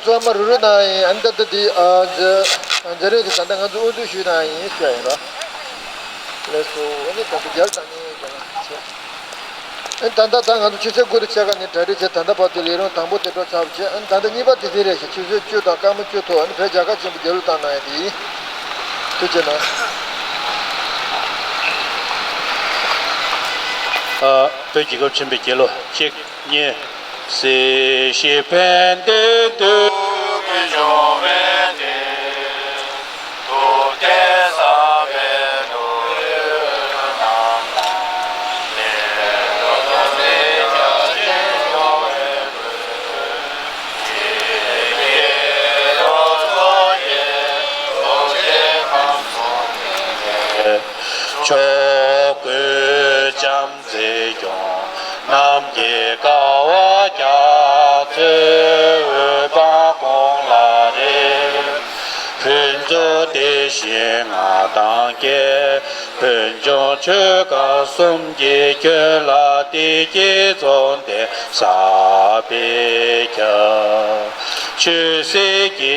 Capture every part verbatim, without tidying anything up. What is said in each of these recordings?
ཚང་མ་རུ་རུ་གནང་ཡིན། ཨ་ནི་ད་ལྟ་འདི་ཨ་འཛིན་འཛིན་རིམ་དེ་ད་ལྟ་ང་ཚོ་དབུ་འཛུགས་ཞུས་གནང་ཡིན་ཞུ་ཡ་ཡིན་ར། ལགས་སོ། ཨ་ནི་ད་ལྟ་རྒྱལ་དང་ནི་རྒྱལ་ལ་ཆེ། ཨ་ནི་ད་ལྟ་ད་ང་ཚོ་ཆུ་ཚོད་དགུ་དང་ཕྱེད་ཀ་ནས་གྲ་སྒྲིག་བྱས། ད་ལྟ་བར་དུ་ལས་རིམ་དང་པོ་དེ་འགྲོ་ཚར་བ་བྱས། ཨ་ནི་ད་ལྟ་གཉིས་པ་དེ་ཚེ་རེད་ཤག་ཆུ་ཚོད་བཅུ་དང་སྐར་མ་བཅུ་ཐོག་ཨ་ནི་བོད་རྒྱལ་ཁབ་ཆེན་པོ་རྒྱལ་གླུ་བཏང་གནང་ཡ་དེ་ཡིན། ཐུགས་རྗེ་གནང་། ཨ། བོད་རྒྱལ་ཁབ་ཆེན་པོའི་རྒྱལ་གླུ་གཅིག་གཉིས། སྲིད་ཞིའི་ཕན་བདེའི་དོན། ཕྱོགས་ཀུན་བྱམས་བརྩེས་སྐྱོང་། ནམ་མཁའི་ཀ་བ་རྒྱ་མཚོའི་འོད་དཔག་གོང་ལ་རེག་ཕུན་ཚོགས་དེ་བཞིན་མངའ་ཐང་རྒྱས། ཕུན་ཚོགས་ཆོས་ག་གསུམ་གྱིས་ཁྱོད་ལ་བདེ་སྐྱིད་འཚོ་བསྟན་ཟབ་པའི་ཁྱབ། ཆོས་སྲིད་ཀྱི་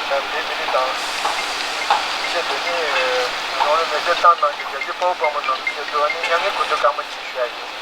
ད་དེ་མི་རིགས་དང་། ཆེད་དུ་ནི་རང་རེ་མེ་སྲེག་བཏང་གནང་གི་རྒྱལ་གཅེས་དཔའ་བོ་དཔའ་མོ་རྣམས་ཆེད་དུ་ནི་མྱ་ངན་གུས་འདུད་སྐར་མ་གཅིག་ཞུ་ཡ་ཡིན།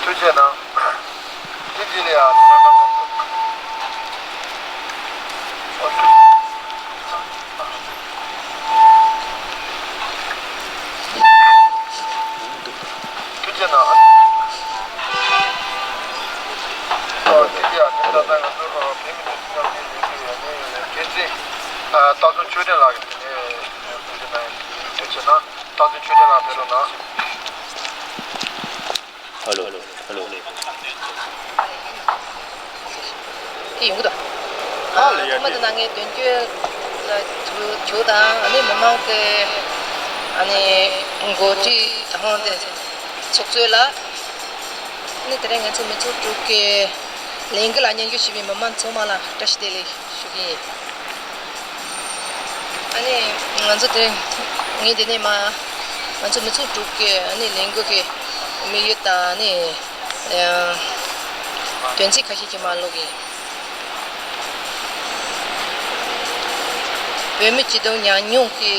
ཐུགས་རྗེ་གནང་། དེ་འདི་ལ་ཡང་ད་ལྟ་ང་ཚོ། ཐུགས་རྗེ་གནང་། ཨ། དེ་འདི་ཡང་ད་ལྟ་ང་ཚོ་བོད་མི་སྒྲིག་འཛུགས་རྒྱལ་ཡོངས་ཀྱི་འགན་འཛིན་རྟ་མཚོ་ཆོས་སྒྲོན་ལགས་ཀྱིས་དེ་ནས་ཐུགས་རྗེ་གནང་ཡོད། ཐུགས་རྗེ་གནང་། རྟ་མཚོ་ཆོས་སྒྲོན་ལགས་ཕེབས་རོགས་གནང་། ཧ་ལོ། ཧ་ལོ། དེ་ཡོང་གི་འདུག་ཨ་ལ་ཡ། ཐོག་མ་དེ་ན་ངས་དོན་གཅོད་ལ་ཇུས་ཇུས་དང་། ཨ་ནི་མི་མང་གི་ཨ་ནི་འགོ་ཁྲིད་དང་དེ་ཚོགས་གཙོ་ལ། ཨ་ནི་དེ་རིང་ང་ཚོ་མི་ཚོགས་དྲུག་གི་ལས་འགུལ་ལ་མཉམ་ཞུགས་བྱས་པའི་མི་མང་ཚང་མ་ལ་བཀྲ་ཤིས་བདེ་ལེགས་ཞུ་གི་ཡིན། ཨ་ནི་ང་ཚོ་དེ་ངས་འདི་ནས་མ་ང་ཚོ་མི་ཚོགས་དྲུག་གི་ཨ་ནི་ལས་འགུལ་གྱི་དམིགས་ཡུལ་དང་ཨ་ནི་ཡང་དོན་ཚན་ཁ་ཤས་ཅིག་མར་ཀློག་གི་ཡིན། བོད་མི་སྤྱི་བསྡོམས་ཉམས་མྱོང་གི་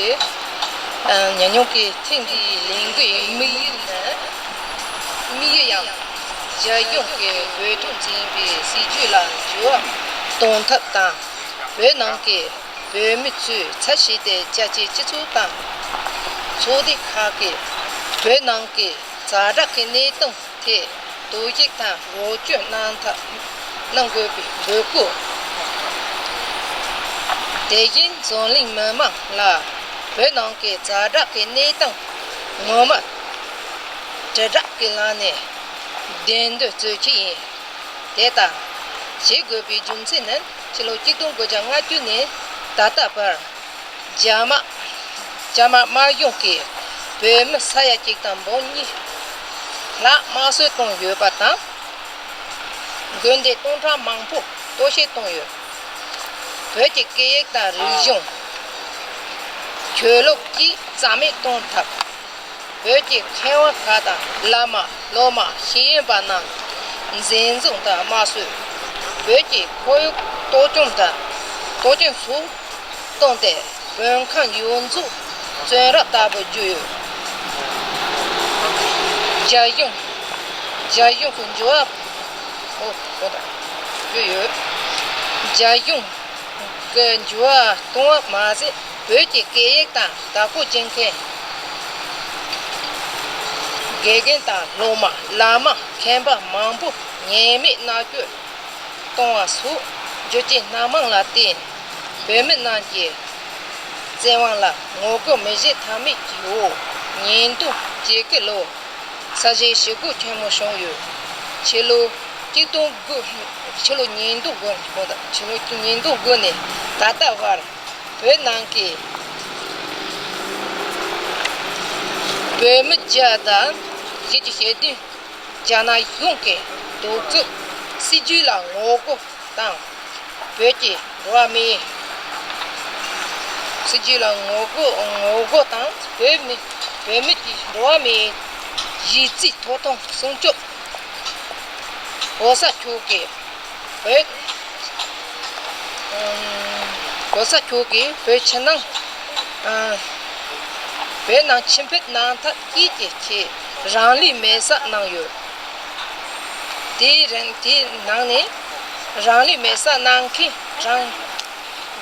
ཨ་ཉམས་མྱོང་གི་ཐེངས་འདིའི་ལས་འགུལ་དམིགས་ཡུལ་ནི། དམིགས་ཡུལ་ཡང་རྒྱ་གཞུང་གིས་བོད་ཕྲུག་འཛིན་པའི་སྲིད་ཇུས་ལ་འགྱུར་བ་གཏོང་ཐབས་དང་། བོད་ནང་གི་བོད་མི་ཚོས་ཚད་གཞི་དེ་རྒྱ་ཆེའི་སྤྱི་ཚོགས་དང་ཚོགས་སྡེ་ཁག་གིས་བོད་ནང་གི་ཛ་དྲག་གི་གནས་སྟངས་ཐད་དོགས་གཞི་དང་རོགས་སྐྱོར་གནང་ཐབས་གནང་དགོས་པའི་འབོད་སྐུལ། དེ་བཞིན་འཛམ་གླིང་མི་མང་ལ་བོད་ནང་གི་ཛ་དྲག་གི་གནས་སྟངས་ངོ་མ་དྲིལ་བསྒྲགས་ཀྱི་ལམ་ནས་བདེན་དོན་རྩོད་ཀྱི་ཡིན། དེ་ལྟར་བྱེད་དགོས་པའི་རྒྱུ་མཚན་ནི། ཕྱི་ལོ་ཆིག་སྟོང་དགུ་བརྒྱ་ལྔ་བཅུ་ནས་ད་ལྟ་བར་རྒྱ་དམག་རྒྱ་དམར་དམར་གཞུང་གིས་བོད་མི་ས་ཡ་གཅིག་དང་འབུམ་གཉིས་ ལ་དམར་གསོད་བཏང་ཡོད་པ་དང་། དགོན་སྡེ་སྟོང་ཕྲག་མང་པོ་གཏོར་བཤིག་བཏང་ཡོད། བོད་ཀྱི་སྐད་ཡིག་དང་རིག་གཞུང་། ཆོས་ལུགས་བཅས་རྩ་མེད་གཏོང་ཐབས། བོད་ཀྱི་མཁས་དབང་ཁག་དང་བླ་མ་སློབ་མ་ཤེས་ཡོན་པ་རྣམས་འཛིན་བཟུང་དང་དམར་གསོད། བོད་ཀྱི་ཁོར་ཡུག་གཏོར་བཅོམ་དང་གཏོར་བཅོམ་སོགས་བཏང་སྟེ། བོད་ཁམས་ཡོངས་རྫོགས་བཙོན་ར་ལྟ་བུར་གྱུར་ཡོད། རྒྱ་གཞུང་། རྒྱ་གཞུང་གི་འགྱུར་བ། ཨོ། ཨོ་ད། གྱུར་ཡོད། རྒྱ་གཞུང་གི་འགྱུར་བ་གཏོང་བ་མ་ཟད། བོད་ཀྱི་སྐད་ཡིག་དང་དར་ཁོག་ཅན་མཁན་དགེ་རྒན་དང་སློབ་མ་བླ་མ་མཁན་པ་མང་པོ་ཉེས་མེད་མནར་གཅོད་གཏོང་བ་སོགས་རྒྱུ་རྐྱེན་སྣ་མང་ལ་བརྟེན། བོད་མི་རྣམས་ཀྱིས་བཙན་དབང་ལ་ངོ་རྒོལ་མི་བྱེད་ཐབས་མེད་ཀྱི་འོག་ཉེས་རྡུང་བྱེད་ཀྱི་ལོ། ས་གཞི་ཞི་རྒོལ་ཆེན་མོ་བྱུང་ཡོད། ཕྱི་ལོ་གཅིག་སྟོང་དགུ། ཕྱི་ལོ་ཉིས་སྟོང་དགུ། ཕྱི་ལོ་ཉིས་སྟོང་དགུ་ནས་ད་ལྟ་བར་བོད་ནང་གི་བོད་མི་བརྒྱ་དང་བཞི་བཅུ་ཞེ་བདུན། རྒྱ་ནག་གཞུང་གིས་གདུག་རྩུབ་སྲིད་ཇུས་ལ་ངོ་རྒོལ་དང་། བོད་ཀྱི་འགྲོ་བ་མིའི་སྲིད་ཇུས་ལ་ངོ་རྒོལ་ངོ་རྒོལ་དང་། བོད་མི་བོད་མི་ཀྱི་འགྲོ་བ་མིའི་གཞི་རྩའི་ཐོབ་ཐང་སྲུང་སྐྱོབ། གོང་ས་མཆོག་གིས་བོད། གོང་ས་མཆོག་གིས་བོད་ཕྱི་ནང་། བོད་ནང་ཕྱིར་འབུད་གནང་ཐབས་བཅས་ཀྱི་ཆེད་རང་ལུས་མེར་སྲེག་གནང་ཡོད། དེའི་རིང་དེའི་ནང་ནས་རང་ལུས་མེར་སྲེག་གནང་མཁན་གྲངས་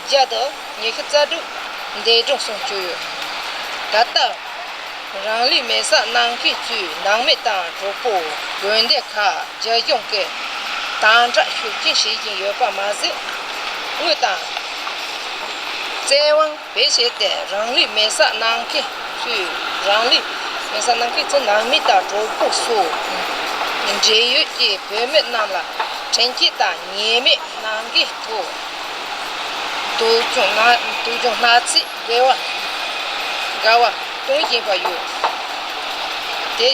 བརྒྱ་དང་ཉི་ཤུ་རྩ་དྲུག་འདས་གྲོངས་སུ་གྱུར་ཡོད། ད་ལྟ་རང་ལུས་མེར་སྲེག་གནང་མཁན་ཚོའི་ནང་མི་དང་གྲོགས་པོ་དགོན་སྡེ་ཁག་རྒྱ་གཞུང་གིས་དམ་དྲག་ཤུགས་ཆེན་བྱེད་བཞིན་ཡོད་པ་མ་ཟད། དངུལ་དང་བཙན་དབང་བེད་སྤྱད་དེ་རང་ལུས་མེར་སྲེག་གནང་མཁན་ཚོས་རང་ལུས་མེར་སྲེག་གནང་མཁན་ཚོའི་ནང་མི་དང་གྲོགས་པོ་སོགས་འབྲེལ་ཡོད་ཀྱི་བོད་མི་རྣམས་ལ་དྲན་སྐུལ་དང་ཉེས་མེད་གནང་གི་ཐོག་སྡུག་སྦྱོང་གནང་སྡུག་སྦྱོང་གནང་ཚུལ་འགལ་བ་འགལ་བ་གཏོང་བཞིན་པ་ཡོད། དེ་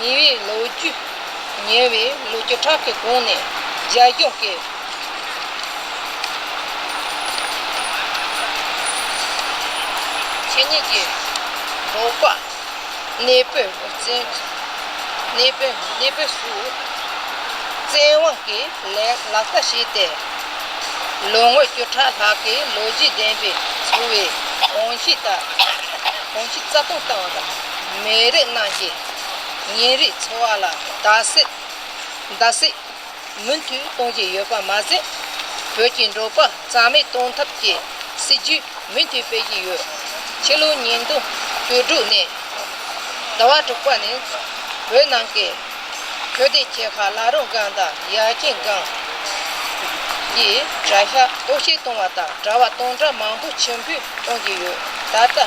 ཉེ་བའི་ལོ་རྒྱུས། ཉེ་བའི་ལོ་བཅུ་ཕྲག་གི་གོང་ནས་རྒྱ་གཞུང་གིས་ཁྱེད་ཉིད་ཀྱི་འབྲོག་པ་གནས་སྤོས་བཙན་གནས་སྤོས་གནས་སྤོས་སུ་བཙན་དབང་གིས་ལས་ལག་བསྟར་བྱས་ཏེ། ལོ་ངོ་བཅུ་ཕྲག་ལྷག་གི་ལོ་རྒྱུས་ལྡན་པའི་འཚོ་བའི་གོམས་གཤིས་དང་གོམས་གཤིས་རྩ་སྟོངས་བཏང་བ་དང་། མི་རིགས་རྣམས་ཀྱི་ཉིན་རེའི་འཚོ་བ་ལ་བརྡབ་གསིག་བརྡབ་གསིག་མུ་མཐུད་གཏོང་བཞིན་ཡོད་པ་མ་ཟད། བོད་ཀྱི་འབྲོག་པ་རྩ་མེད་གཏོང་ཐབས་ཀྱི་སྲིད་ཇུས་མུ་མཐུད་སྤེལ་བཞིན་ཡོད། ཕྱི་ལོ་ཉིས་སྟོང་བཅུ་དྲུག་ནས་ཟླ་བ་དྲུག་པ་ནས་བོད་ནང་གི་ཆོས་སྡེ་ཆེ་ཁག་བླ་རུང་སྒང་དང་ཡ་ཆེན་སྒང་གི་གྲྭ་ཤག་གཏོར་བཤིག་བཏང་བ་དང་། གྲྭ་པ་སྟོང་ཕྲག་མང་པོ་ཕྱིར་འབུད་གཏོང་གི་ཡོད། ད་ལྟ་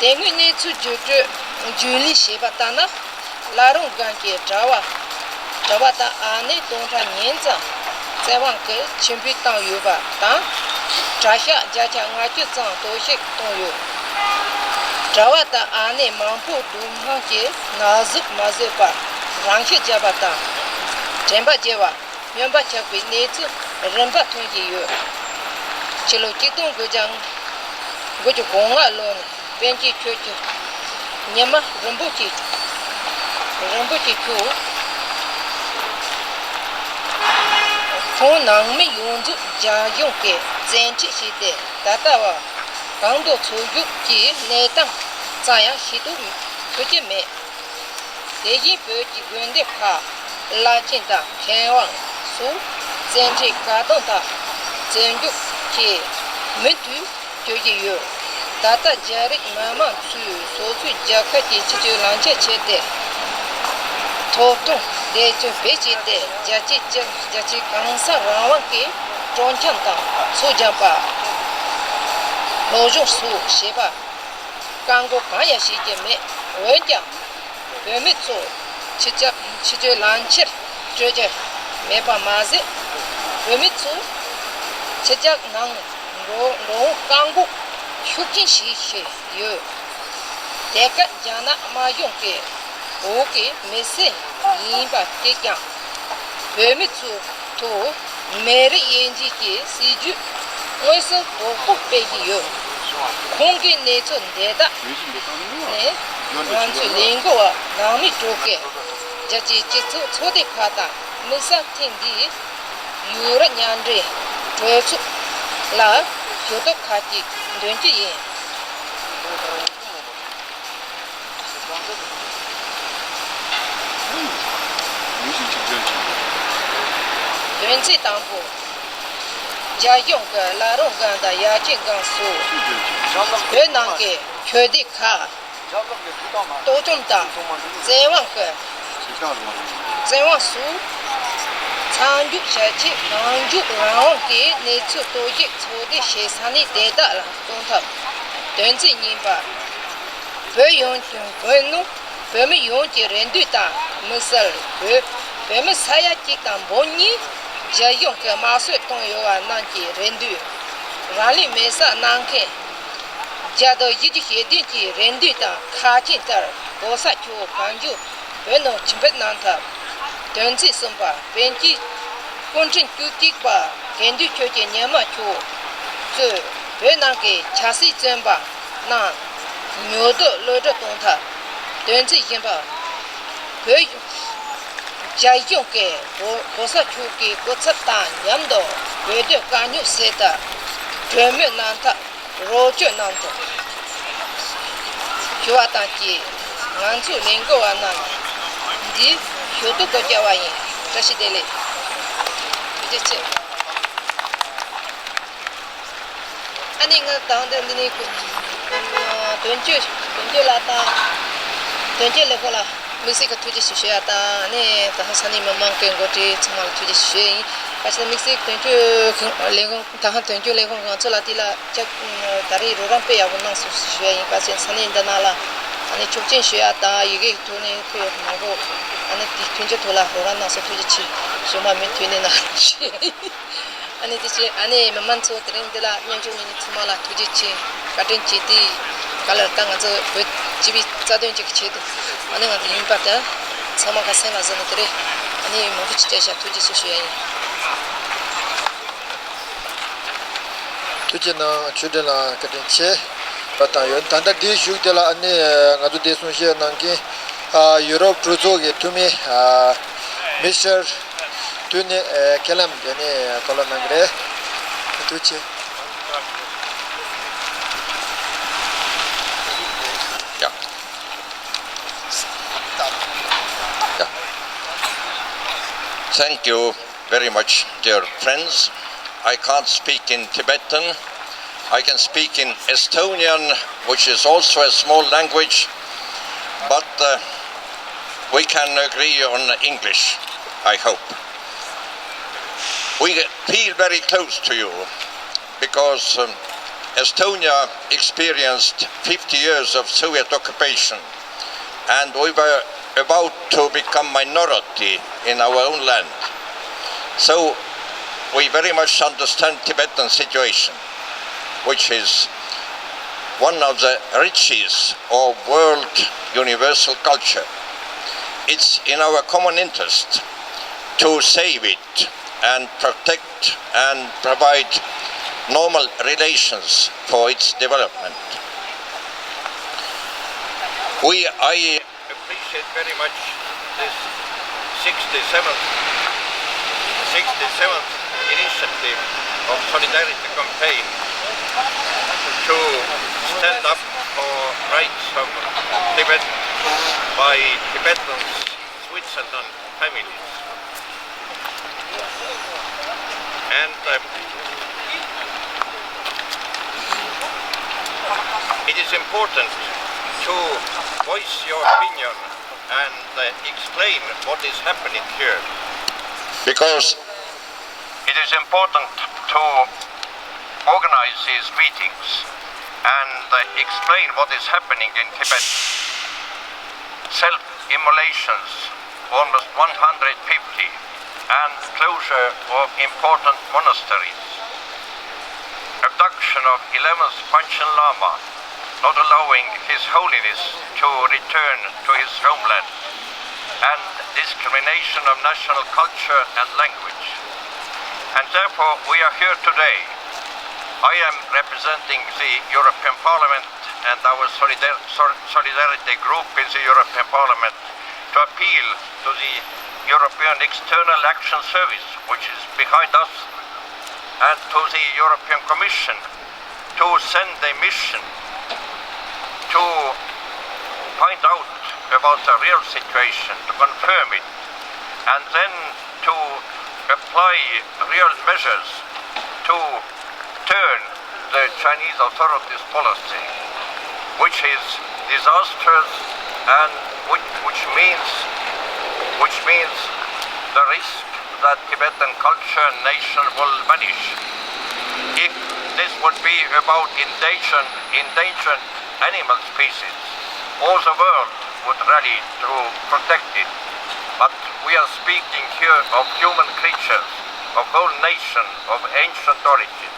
དེ་སྔོན་གནས་ཚུལ་བརྒྱུད་སྤྲོད་བརྒྱུད་ལས་བྱས་པ་ལྟར་ན། བླ་རུང་སྒང་གི་གྲྭ་བ་གྲྭ་པ་དང་ཨ་ནེ་སྟོང་ཕྲག་ཉིན་ཙམ་བཙན་དབང་གིས་ཕྱིར་འབུད་བཏང་ཡོད་པ་དང་། གྲྭ་ཤག་བརྒྱ་ཆ་ལྔ་བཅུ་ཙམ་གཏོར་བཤིག་བཏང་ཡོད། གྲྭ་པ་དང་ཨ་ནེ་མང་པོ་སྡུག་བསྔལ་གྱིས་ན་ཟུག་མ་བཟོད་པར་རང་ཤི་བརྒྱབ་པ་དང་། དྲན་པ་བརྗེད་པ། སྨྱོན་པ་ཆགས་པའི་གནས་ཚུལ་རིམ་པ་ཐོན་བཞིན་ཡོད། ཕྱི་ལོ་གཅིག་སྟོང་དགུ་བརྒྱ་དགུ་བཅུ་གོ་ལྔ་ལོ་ནས་པཎ་ཆེན་ཆོས་ཀྱི་ཉི་མ་རིན་པོ་ཆེ། རིན་པོ་ཆེ་མཆོག་ཁོང་ནང་མི་ཡོངས་རྫོགས་རྒྱ་གཞུང་གིས་བཙན་ཁྲིད་བྱས་ཏེ། ད་ལྟ་བར་གང་དུ་འཚོ་བཞུགས་ཀྱི་གནས་སྟངས་ཙམ་ཡང་ཤེས་རྟོགས་ཐུབ་ཀྱི་མེད། དེ་བཞིན་བོད་ཀྱི་དགོན་སྡེ་ཁག་བླ་ཆེན་དང་མཁས་དབང་སོགས་བཙན་ཁྲིད་བཀག་སྡོམ་དང་བཙོན་འཇུག་བཅས་མུ་མཐུད་སྤྱོད་ཀྱི་ཡོད། ད་ལྟ་རྒྱ་རིགས་མི་དམངས་ཚོས་སོ་སོའི་རྒྱལ་ཁབ་ཀྱི་ཕྱི་སྲིད་ལམ་ཁྱེར་བྱས་ཏེ། ཐོབ་ཐང་འདེད་སྐྱོར་བེད་སྤྱད་དེ། རྒྱལ་སྤྱིའི་སྤྱི་རྒྱལ་སྤྱིའི་གང་ཟག་རང་དབང་གི་སྤྲོ་འཆམ་དང་སྲོག་སྦྱངས་པ། སློབ་སྦྱོང་སོགས་བྱེད་པ། བཀག་འགོག་གང་ཡང་བྱེད་ཀྱི་མེད། འོན་ཀྱང་། བོད་མི་ཚོ་ཕྱི་རྒྱལ་ཕྱི་སྐྱོད་ལམ་ཁྱེར་སྤྲོད་ཀྱི་མེད་པ་མ་ཟད། བོད་མི་ཚོ་ཕྱི་རྒྱལ་ནང་འགྲོ་འགྲོ་འོང་བཀག་འགོག་ཤུགས་ཆེན་བྱེད་བཞིན་ཡོད། དེ་སྐབས་རྒྱ་ནག་དམར་གཞུང་གིས་ འོག་གི་མི་སེར་ཡིན་པ་གཅིག་ཀྱང་བོད་མི་ཚོའི་ཐོག་མི་རིགས་དབྱེ་འབྱེད་ཀྱི་སྲིད་ཇུས་མངོན་གསལ་དོད་པོ་སྤེལ་གྱི་ཡོད། ཁོང་གིས་གནས་ཚུལ་འདི་དག་ནི་ང་ཚོའི་ལས་འགུལ་བ་ནང་མི་གྲོས་ཀྱི་རྒྱལ་སྤྱིའི་སྤྱི་ཚོགས་ཚོགས་སྡེ་ཁག་དང་མི་སེར་ཐེངས་འདིའི་ཡུ་རོབ་མཉམ་འབྲེལ་གྲོས་ཚོགས་ལ་ཞུ་གཏུག་ཁག་ཅིག་འདོན་རྒྱུ་ཡིན། དོན་ཚན་དང་པོ། རྒྱ་གཞུང་གི་བླ་རུང་སྒང་དང་ཡ་ཆེན་སྒང་སོགས་བོད་ནང་གི་ཆོས་སྡེ་ཁག་གཏོར་བཅོམ་དང་བཙན་དབང་གི་བཙན་དབང་སོགས་མཚམས་འཇོག་བྱ་ཆེད་ནང་འཇུག་རང་དབང་གི་གནས་ཚུལ་རྟོག་ཞིབ་ཚོགས་འདུ་ཞིག་ས་གནས་དེ་དག་ལ་བཙུགས་ཐབས། དོན་ཚན་གཉིས་པ། བོད་ཡོངས་ཀྱི་བོད་ནང་བོད་མི་ཡོངས་ཀྱི་རེ་འདུན་དང་མི་སེར་བོད་བོད་མི་ས་ཡ་གཅིག་དང་འབུམ་གཉིས་རྒྱ་གཞུང་གིས་དམར་གསོད་བཏང་ཡོད་པ་རྣམས་ཀྱི་རེ་འདུན། རང་ལུས་མེར་སྲེག་གནང་མཁན་བརྒྱ་དང་བཞི་བཅུ་ཞེ་བདུན་གྱི་རེ་འདུན་དང་ཁག་ཆེན་ལྟར་༸གོང་ས་མཆོག་གང་མགྱོགས་བོད་ནང་ཕྱིར་འབུད་གནང་ཐབས། དོན་ཚན་གསུམ་པ། པཎ་ཆེན་སྐུ་ཕྲེང་བཅུ་གཅིག་པ་དགེ་འདུན་ཆོས་ཀྱི་ཉི་མ་མཆོག་གཙོས་བོད་ནང་གི་ཆབ་སྲིད་བཙོན་པ་རྣམས་མྱུར་དུ་གློད་གྲོལ་གཏོང་ཐབས། དོན་ཚན་བཞི་པ། བོད་རྒྱ་གཞུང་གིས་༸གོང་ས་མཆོག་གི་སྐུ་ཚབ་དང་མཉམ་དུ་བོད་དོན་དཀའ་རྙོག་སེལ་ཐབས་གྲོས་མོལ་གནང་ཐབས། རོགས་སྐྱོར་གནང་ཐུབ་ཞུ་བ་དང་བཅས་ང་ཚོའི་ལས་འགུལ་བ་རྣམས་འདིར་ཞུ་གཏུག་ཏུ་བསྐྱལ་བ་ཡིན། བཀྲ་ཤིས་བདེ་ལེགས། ཐུགས་རྗེ་ཆེ། ཨ་ནི་ང་དང་འདི་འདི་ནས་དོན་གཅོད་དོན་གཅོད་ལགས་དང་དོན་གཅོད་ལས་ཁུངས་ལ་དམིགས་བསལ་གྱི་ཐུགས་རྗེ་ཆེ་ཞུ་ཡ་དང་ཨ་ནི་ད་ཧང་ས་གནས་མི་མང་གི་འགོ་ཁྲིད་ཚང་མ་ལ་ཐུགས་རྗེ་ཆེ་ཞུ་ཡ་ཡིན། བཀྲ་ཤིས་དམིགས་བསལ་དོན་གཅོད་ལས་ཁུངས། ད་ཧང་དོན་གཅོད་ལས་ཁུངས་ང་ཚོ་ལ་དེ་ལ་ཅག་ད་རེས་རོགས་རམ་དཔེ་ཡག་པོ་གནང་སོང་ཞུ་ཡ་ཡིན། བཀའ་དྲིན་ས་གནས་འདི་ནང་ལ་ཨ་ནི་ཆོག་མཆན་ཞུ་ཡ་དང་ཡི་གེ་ཐོག་ནས་ཐོས་མང་པོ་ཨ་ནི་དེ་མཐུན་འགྱུར་ཐོག་ལ་རོགས་རམ་གནང་སོང་ཐུགས་རྗེ་ཆེ་ཞུ་མ་མི་མཐུན་ནས་གནང་ཞུ་ཡ་ཡིན། ཨ་ནི་དེ་བཞིན་ཨ་ནི་མི་མང་ཚོ་དེ་རིང་འདི་ལ་མཉམ་ཞུགས་གནང་མཁན་ཚང་མ་ལ་ཐུགས་རྗེ་ཆེ་བཀའ་དྲིན་ཆེ། དེ་ག་ལ་ད་ང་ཚོ་བོད་སྤྱི་པའི་རྩ་དོན་གཅིག་གི་ཆེད་དུ་ཨ་ནི་ང་ཚོ་ཡིན་པ་དང་ཚང་མ་ག་སེམས་ལ་བཟུང་ནས་དེ་རིང་ཨ་ནི་མང་པོ་ཅིག་བྱས་ཤག་ཐུགས་རྗེ་ཆེ་ཞུ་ཡ་ཡིན། ཐུགས་རྗེ་གནང་། ཆོས་སྒྲོན་ལགས་བཀའ་དྲིན་ཆེ། བ་དང་ཡོད། ད་ལྟ་འདིའི་གཞུག་དེ་ལ་ཨ་ནི་ང་ཚོ་འདིར་གསུང་བཤད་གནང་མཁན་ཨ་ཡུ་རོབ་གྲོས་ཚོགས་ཀྱི་འཐུས་མི་ཨ་མི་སི་ཊར་དུ་ནི་ཨ་ཁེ་ལམ་དེ་ནས་གོ་ལ་གནང་གི་རེད། ཐུགས་རྗེ་ཆེ། Yeah. Yeah. Thank you very much, dear friends. I can't speak in Tibetan. I can speak in Estonian, which is also a small language, but uh, we can agree on English, I hope. We feel very close to you because um, Estonia experienced fifty years of Soviet occupation, and we were about to become minority in our own land. So we very much understand Tibetan situation, which is one of the riches of world universal culture. It's in our common interest to save it and protect and provide normal relations for its development. We, I appreciate very much this sixty-seventh, sixty-seventh initiative of Solidarity Campaign to stand up for rights of Tibet by Tibetans, Switzerland, families. And uh, it is important to voice your opinion and uh, explain what is happening here. Because it is important to organize these meetings and uh, explain what is happening in Tibet. Self immolations, almost one hundred fifty, and closure of important monasteries. Abduction of eleventh Panchen Lama, not allowing His Holiness to return to his homeland, and discrimination of national culture and language. And therefore, we are here today. I am representing the European Parliament and our solidar-, sol-, solidarity group in the European Parliament to appeal to the European External Action Service, which is behind us, and to the European Commission to send a mission to find out about the real situation, to confirm it, and then to apply real measures to turn the Chinese authorities' policy, which is disastrous and which, which means, which means the risk that Tibetan culture and nation will vanish. If this would be about endangered, endangered animal species, all the world would rally to protect it. But we are speaking here of human creatures, of whole nation, of ancient origin.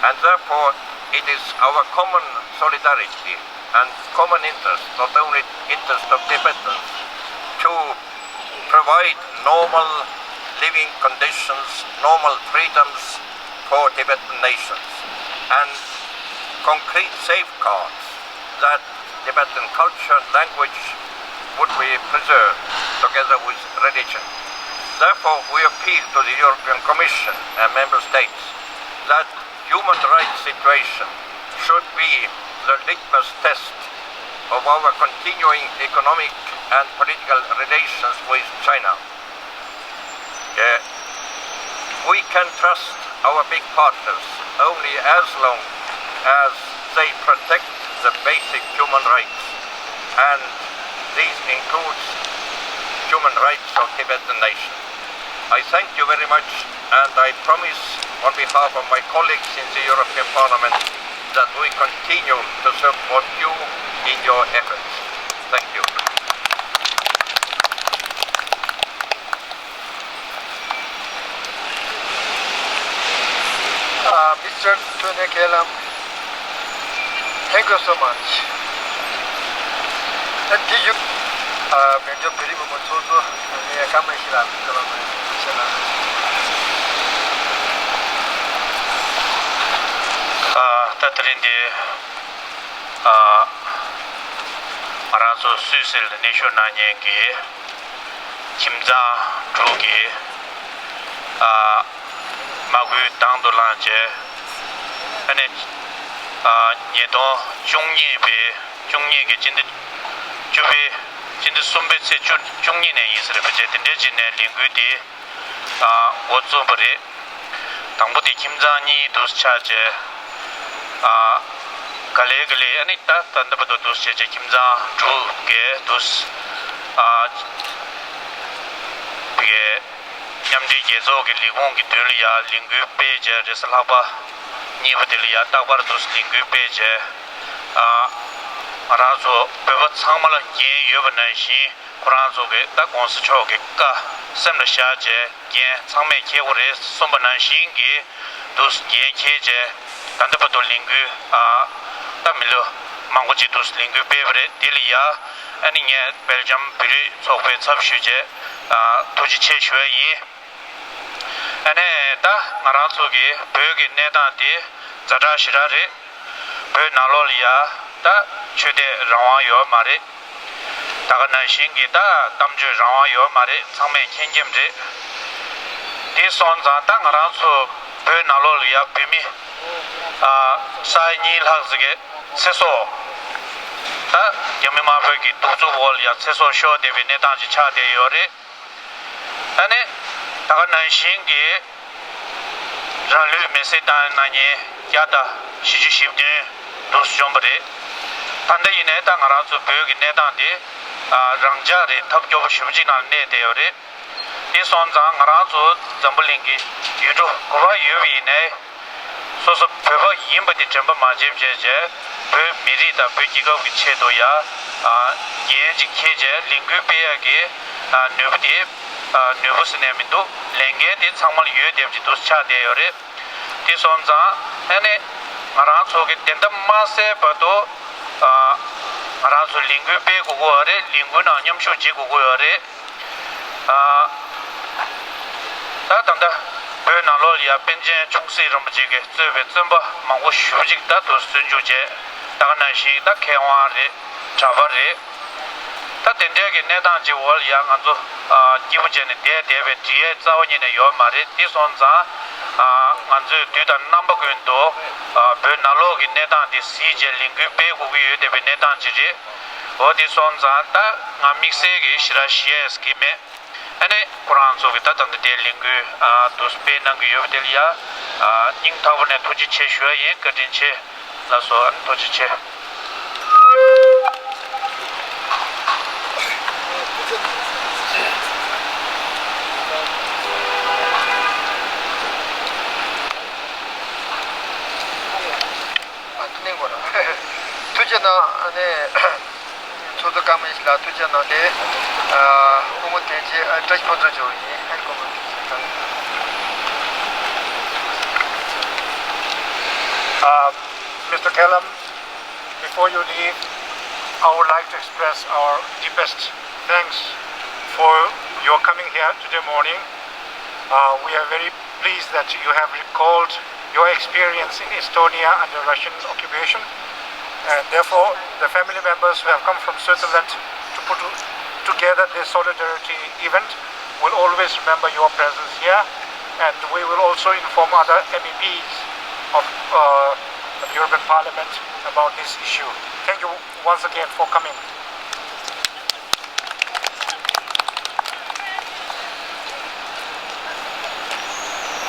And therefore, it is our common solidarity and common interest, not only interest of Tibetans, to provide normal living conditions, normal freedoms for Tibetan nations, and concrete safeguards that Tibetan culture and language would be preserved together with religion. Therefore, we appeal to the European Commission and Member States that human rights situation should be the litmus test of our continuing economic and political relations with China. Uh, we can trust our big partners only as long as they protect the basic human rights, and this includes human rights of Tibetan nation. I thank you very much, and I promise on behalf of my colleagues in the European Parliament that we continue to support you in your efforts. Thank you. Uh, Mister Tony Kalam, thank you so much. ཨ་དེ་ཡུ། ཨ་མེན་ཇོ་བེ་རི་མོ་མོ་ཚོ་ཚོ་ངས་བཀའ་མ་ཤི་ལ་མི་ཚོ་ལ་མ་ཤི་ལ། ཨ་ད་དེ་རིང་འདི་ཨ་ང་རང་ཚོ་སུད་སི་ལ་གནས་བཞུགས་གནང་མཁན་གྱི་ཁྱིམ་ཚང་དྲུག་གི་ཨ་མ་བསྐུལ་དང་དུ་བླངས་བྱས། ཨ་ནི་ཨ་ཉིས་སྟོང་བཅུ་གཉིས་པའི་བཅུ་གཉིས་ཀྱི་སྤྱི་ཟླ་བཅུ་པའི་སྤྱི་ཟླ་གསུམ་པའི་ཚེས་བཅུ་བཅུ་གཉིས་ནས་ཡིན་ས་རེད་པ་བྱས། དེ་འདྲའི་ཅིག་ནས་ལས་འགུལ་དེ་ཨ་འགོ་བཙུགས་པ་རེད། དང་པོ་དེ་ཁྱིམ་ཚང་གཉིས་འདུག་ཆགས་བྱས། ཨ་ག་ལེ་ག་ལེ་ཨ་ནི་ད་ད་ལྟ་བར་དུ་འདུག་བྱས་བྱས་ཁྱིམ་ཚང་དྲུག་བརྒལ་འདུག་ཨ་བརྒལ། མཉམ་འབྲེལ་རྒྱལ་ཚོགས་ཀྱི་ལས་ཁུངས་ཀྱི་མདུན་ལ་ཡ་ལས་འགུལ་སྤེལ་བྱས། རེས་གཟའ་ལྷག་པ་གཉིས་པ་དེ་ལ་ཡ་རྟག་པར་དུ་ལས་འགུལ་སྤེལ་བྱས། ཨ་ང་རང་ཚོ་བོད་པ་ཚང་མ་ལ་འགན་ཡོད་པ་ནང་བཞིན། ཁོ་རང་ཚོ་གི་ད་གོང་ས་མཆོག་གི་བཀའ་སེམས་ལ་བཞག་བྱས་འགན་ཚང་མས་འཁྱེར་དགོས་རེད་གསུངས་པ་ནང་བཞིན་གྱི་འདུག་འགན་འཁྱེར་བྱས། ད་ལྟ་བར་དུ་ལས་འགུལ་ཨ་ད་མི་ལོ་མང་པོ་ཅིག་འདུག་ལས་འགུལ་སྤེལ་བ་རེད། དེ་ལ་ཡ་ཨ་ནི་ངས་སྦེལ་ཇམ་བོད་རིགས་ཚོགས་པའི་ཚབ་ཞུས་བྱས་ཨ་ཐུགས་རྗེ་ཆེ་ཞུ་ཡ་ཡིན། ཨ་ནི་ད་ང་རང་ཚོ་གི་བོད་ཀྱི་གནས་སྟངས་དེ་ཛ་དྲག་ཞེ་དྲག་རེད། བོད་ནང་ལོགས་ལ་ཡ་ད་ཆོས་དད་རང་དབང་ཡོད་མ་རེད། ད་ག་ནང་བཞིན་གྱི་ད་གཏམ་བརྗོད་རང་དབང་ཡོད་མ་རེད། ཚང་མས་མཁྱེན་མཁྱེན་རེད། དེ་སོང་ཙང་ད་ང་རང་ཚོ་བོད་ནང་ལོགས་ལ་ཡ་བོད་མི་ཨ་ས་ཡ་གཉིས་ལྷག་ཙམ་གྱི་ཚེ་སྲོག་ད་རྒྱ་མི་དམར་པོའི་གི་གདུག་རྩུབ་འོག་ལ་ཡ་ཚེ་སྲོག་ཤོར་བསྡད་པའི་གནས་སྟངས་ཅིག་ཆགས་བསྡད་ཡོད་རེད། ཨ་ནི་ད་ག་ནང་བཞིན་གྱི་རང་ལུས་མེར་སྲེག་བཏང་གནང་མཁན་བརྒྱ་དང་བཞི་བཅུ་ཞེ་བདུན་འདུག་བྱུང་བ་རེད། ད་ལྟ་ཡིན་ནའི་ད་ང་རང་ཚོ་བོད་ཀྱི་གནས་སྟངས་དེ་ཨ་རང་འཇགས་རེད། ཐབས་སྐྱོ་པོ་ཞེ་པོ་ཅིག་ནང་གནས་བསྡད་ཡོད་རེད། དེ་སོང་ཙང་ང་རང་ཚོ་འཛམ་བུ་གླིང་གི་ཡུལ་གྲུ་ག་པར་ཡོད་པ་ཡིན་ནའི། སོ་སོ་བོད་པ་ཡིན་པ་དེ་དྲན་པ་མ་བརྗེད་བྱས་བྱས། བོད་མི་རིགས་དང་བོད་རྒྱལ་ཁབ་ཀྱི་ཆེད་དུ་ཡ་ཨ་འགན་ཅིག་འཁྱེར་བྱས་ལས་འགུལ་སྤེལ་ཡག་གི་ཨ་ནུས་པ་དེ་ཨ་ནུས་པ་ཟེར་ནས་མི་འདུག་ལས་འགན་དེ་ཚང་མ་ལ་ཡོད་བསྡད་པ་ཅིག་འདུག་ཆགས་བསྡད་ཡོད་རེད། དེ་སོང་ཙང་ཨ་ནི་ང་རང་ཚོ་གི་དེ་འདྲ་མ་ཟད་བར་དུ་ ང་རང་ཚོ་ལས་འགུལ་སྤེལ་དགོས་ཀྱི་ཡོད་རེད། ལས་འགུལ་ནང་མཉམ་ཞུགས་བྱེད་དགོས་ཀྱི་ཡོད་རེད། ད་ད་ལྟ་བོད་ནང་ལོགས་ལ་ཡ་པཎ་ཆེན་ཆུང་སྲིད་རིན་པོ་ཆེ་གིས་གཙོས་པའི་བཙོན་པ་མང་པོ་ཞེ་པོ་ཅིག་ད་དུང་གསོན་འཇུག་བྱས། ད་ག་ནང་བཞིན་ད་མཁས་དབང་རེད། གྲྭ་པ་རེད། ད་དེ་འདྲའི་གི་གནས་སྟངས་ཅིག་འོག་ལ་ཡ་ང་ཚོ་སྐྱིད་པོ་བྱས་ནས་བསྡད་བསྡད་པའི་འབྲེལ་ཡོད་རྩ་བ་ཉིད་ནས་ཡོད་མ་རེད། དེ་སོང་ཙང་ང་ཚོས་དུས་དང་རྣམ་པ་ཀུན་ཏུ་བོད་ནང་ལོགས་ཀྱི་གནས་སྟངས་དེ་གཟིགས་བྱས་ལས་འགུལ་སྤེལ་དགོས་ཀྱི་ཡོད་བསྡད་པའི་གནས་སྟངས་ཅིག་རེད། འོ་དེ་སོང་ཙང་ད་ང་དམིགས་བསལ་གྱི་ཞེ་དྲག་ཞུ་ཡས་གི་མེད། ཨ་ནི་ཁོ་རང་ཚོ་གི་ད་ད་ལྟ་དེ་ལས་འགུལ་ཨ་དུ་སྤེལ་གནང་གི་ཡོད་པ་དེ་ལ་ཡ་ཨ་སྙིང་ཐག་པ་ནས་ཐུགས་རྗེ་ཆེ་ཞུ་ཡ་ཡིན། བཀའ་དྲིན་ཆེ། ལགས་སོ། ཨ་ནི་ཐུགས་རྗེ་ཆེ། ཨ་ཐུགས་ནས་གོ་ར། ཐུགས་རྗེ་གནང་། ཨ་ནི། ཚོགས་གཙོ་ཀརྨ་ཡེ་ཤེས་ལགས་ཐུགས་རྗེ་གནང་སྟེ། ཨ་སྐུ་ངོ་བསྟན་འཛིན་ཨ་བཀྲ་ཤིས་ཕུན་ཚོགས་ཇོ་བོ་ཡིན། ཨ་ནི་སྐུ་ངོ་བསྟན་འཛིན་ལགས། Uh, Mister Kellam, before you leave, I would like to express our deepest thanks for your coming here today morning. Uh, we are very pleased that you have recalled your experience in Estonia under Russian occupation. And therefore, the family members who have come from Switzerland to put together this solidarity event will always remember your presence here. And we will also inform other M E Ps of uh, the European Parliament about this issue. Thank you once again for coming.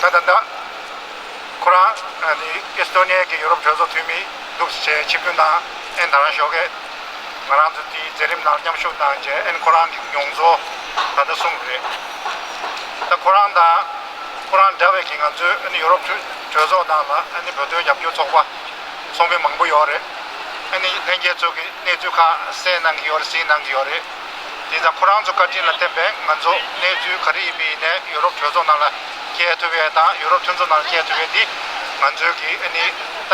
ད་ད་ད། ཁོ་རང་ཨ་ནི་ཨེ་སི་ཏོ་ནི་ཡ་གི་ཡུ་རོབ་གྲོས་ཚོགས་འཐུས་མི་འདུག་ཅེས་ཆིབས་བསྒྱུར་གནང་། ཨན་ད་རང་ཞོགས་ཀས་ང་རང་ཚོ་དེའི་མཛད་རིམ་ནང་མཉམ་ཞུགས་གནང་རྗེས། ཨན་ཁོ་རང་གི་མྱོང་ཚོར་ད་ལྟ་གསུངས་པ་རེད། ད་ཁོ་རང་དང་ཁོ་རང་འདྲ་བའི་གི་ང་ཚོའི་ཨ་ནི་ཡུ་རོབ་གྲོས་ཚོགས་ནང་ལ་ཨ་ནི་བོད་དོན་རྒྱབ་སྐྱོར་ཚོགས་པ་ཚོགས་མི་མང་པོ་ཡོད་རེད། ཨ་ནི་ལྷན་རྒྱས་ཚོ་གི་གནས་ཚུལ་ཁག་གསན་གནང་གི་ཡོད་རེད། གཟིགས་གནང་གི་ཡོད་རེད། དེ་ཙང་ཁོ་རང་ཚོ་བཀའ་དྲིན་ལ་བརྟེན་པས་ང་ཚོ་གནས་ཚུལ་ག་རེ་ཡིན་པ་ཡིན་ནའི་ཡུ་རོབ་གྲོས་ཚོགས་ནང་ལ་སྐྱེལ་ཐུབ་ཡས་དང་། ཡུ་རོབ་མཐུན་ཚོགས་ནང་ལ་སྐྱེལ་ཐུབ་ཡས་འདི་ང་ཚོའི་གི་ཨ་ནི་ད་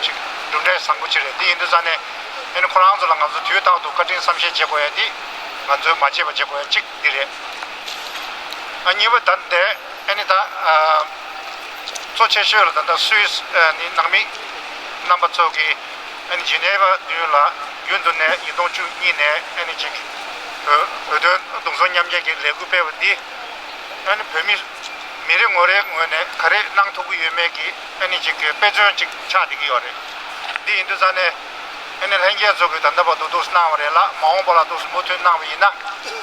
ཅིག་གྲུབ་འབྲས་བཟང་པོ་ཅིག་རེད། དེ་ཡིན་དུས་ཙང་ནས་ཨ་ནི་ཁོ་རང་ཚོ་ལ་ང་ཚོ་དུས་རྟག་ཏུ་བཀའ་དྲིན་བསམ་ཤེས་བྱེད་དགོས་ཡས་འདི་ང་ཚོས་མ་བརྗེད་པ་བྱེད་དགོས་ཡས་གཅིག་འདི་རེད། ཨ་གཉིས་པ་ད་འདི་ཨ་ནི་ད་གཙོ་ཆེ་ཤོས་ལ་ད་ལྟ་སུད་སི་ནི་ནང་མི་རྣམ་པ་ཚོ་གིས་ཨ་ནི་ཇི་ནེ་ཝ་མདུན་ལ་རྒྱུན་དུ་ནས་ཉིས་སྟོང་བཅུ་གཉིས་ནས་ཨ་ནི་ཅིག་བོད་བོད་དོན་གདུང་སེམས་མཉམ་སྐྱེད་ཀྱི་ལས་འགུལ་སྤེལ་བ་འདི་ཨ་ནི་བོད་མི་མི་རེ་ངོ་རེའི་ངོས་ནས་ག་རེ་གནང་ཐུབ་ཀྱི་ཡོད་མེད་ཀྱི་ཨ་ནི་ཅིག་དཔེ་མཚོན་ཅིག་ཆགས་བསྡད་ཀྱི་ཡོད་རེད། འདི་ཡིན་དུས་ཙང་ནས་ཨ་ནི་ལྷན་རྒྱས་ཚོ་གིས་ད་ལྟ་བར་དུ་འདུག་གནང་བ་རེད་ལ། མ་འོངས་པ་ལ་འདུག་མུ་མཐུད་གནང་བ་ཡིན་ན།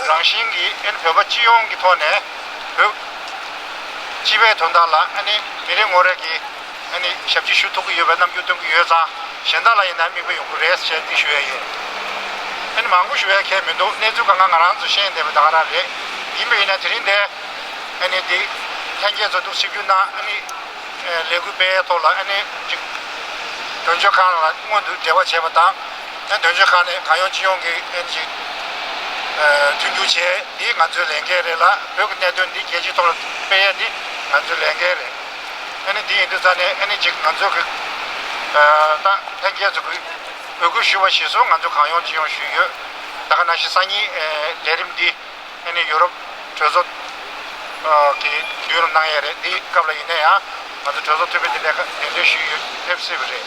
རང་བཞིན་གྱིས་ཨ་ནི་བོད་པ་སྤྱི་ཡོངས་ཀྱི་ཐོག་ནས་བོད་སྤྱི་པའི་དོན་དག་ལ་ཨ་ནི་མི་རེ་ངོ་རེ་གིས་ཨ་ནི་ཞབས་ཕྱི་ཞུ་ཐུབ་ཀྱི་ཡོད་པའི་རྣམ་འགྱུར་སྟོན་གྱི་ཡོད་ཙང་། གཞན་དག་ལ་ཡིན་ན་མིག་དཔེ་ཡོང་གི་རེད་ཅེས་འདི་ཞུ་ཡས་ཡིན། ཨ་ནི་མང་པོ་ཞུ་ཡས་ཁེལ་མི་འདུག་གནས་ཚུལ་གང་ག་ང་རང་ཚོ་ཤེས་བསྡད་པ་ད་ག་རང་རེད། ཡིན་པ་ཡིན་ན་དེ་རིང་འདིར་ཨ་ནི་འདི་ལྷན་རྒྱས་ཚོ་འདུག་ཆིབས་བསྒྱུར་གནང་། ཨ་ནི་ལས་འགུལ་སྤེལ་ཡས་ཐོག་ལ་ཨ་ནི་ཅིག་དོན་གཅོད་ཁང་ལ་སྔོན་དུ་འབྲེལ་བ་བྱས་པ་དང་། ཨ་དོན་གཅོད་ཁང་ནས་གང་ཡོང་ཅི་ཡོང་གི་ཨ་ནི་ཅིག་མཐུན་འགྱུར་བྱས། འདི་ང་ཚོའི་ལས་འགན་རེད་ལ། བོད་ཀྱི་གནད་དོན་འདི་རྒྱལ་སྤྱིའི་ཐོག་ལ་སྤེལ་ཡས་འདི་ང་ཚོའི་ལས་འགན་རེད། ཨ་ནི་འདི་ཡིན་དུས་ཙང་ནས་ཨ་ནི་ཅིག་ང་ཚོ་གི་ད་ལྷན་རྒྱས་ཚོ་གི་འབོད་སྐུལ་ཞུ་བ་གཞིར་བཟུང་ང་ཚོ་གང་ཡོང་ཅི་ཡོང་ཞུས་ཡོད། ད་ག་ནང་བཞིན་སང་ཉིན་ལས་རིམ་འདི་ཨ་ནི་ཡུ་རོབ་གྲོས་ཚོགས་ཀྱི་མདུན་ལ་གནང་ཡས་རེད། འདི་སྐབས་ལ་ཡིན་ན་ཡང་ང་ཚོ་གྲོས་ཚོགས་འཐུས་མི་འདི་ལས་ཀ་གདན་འདྲེན་ཞུས་ཡོད། ཕེབས་སྲིད་པ་རེད།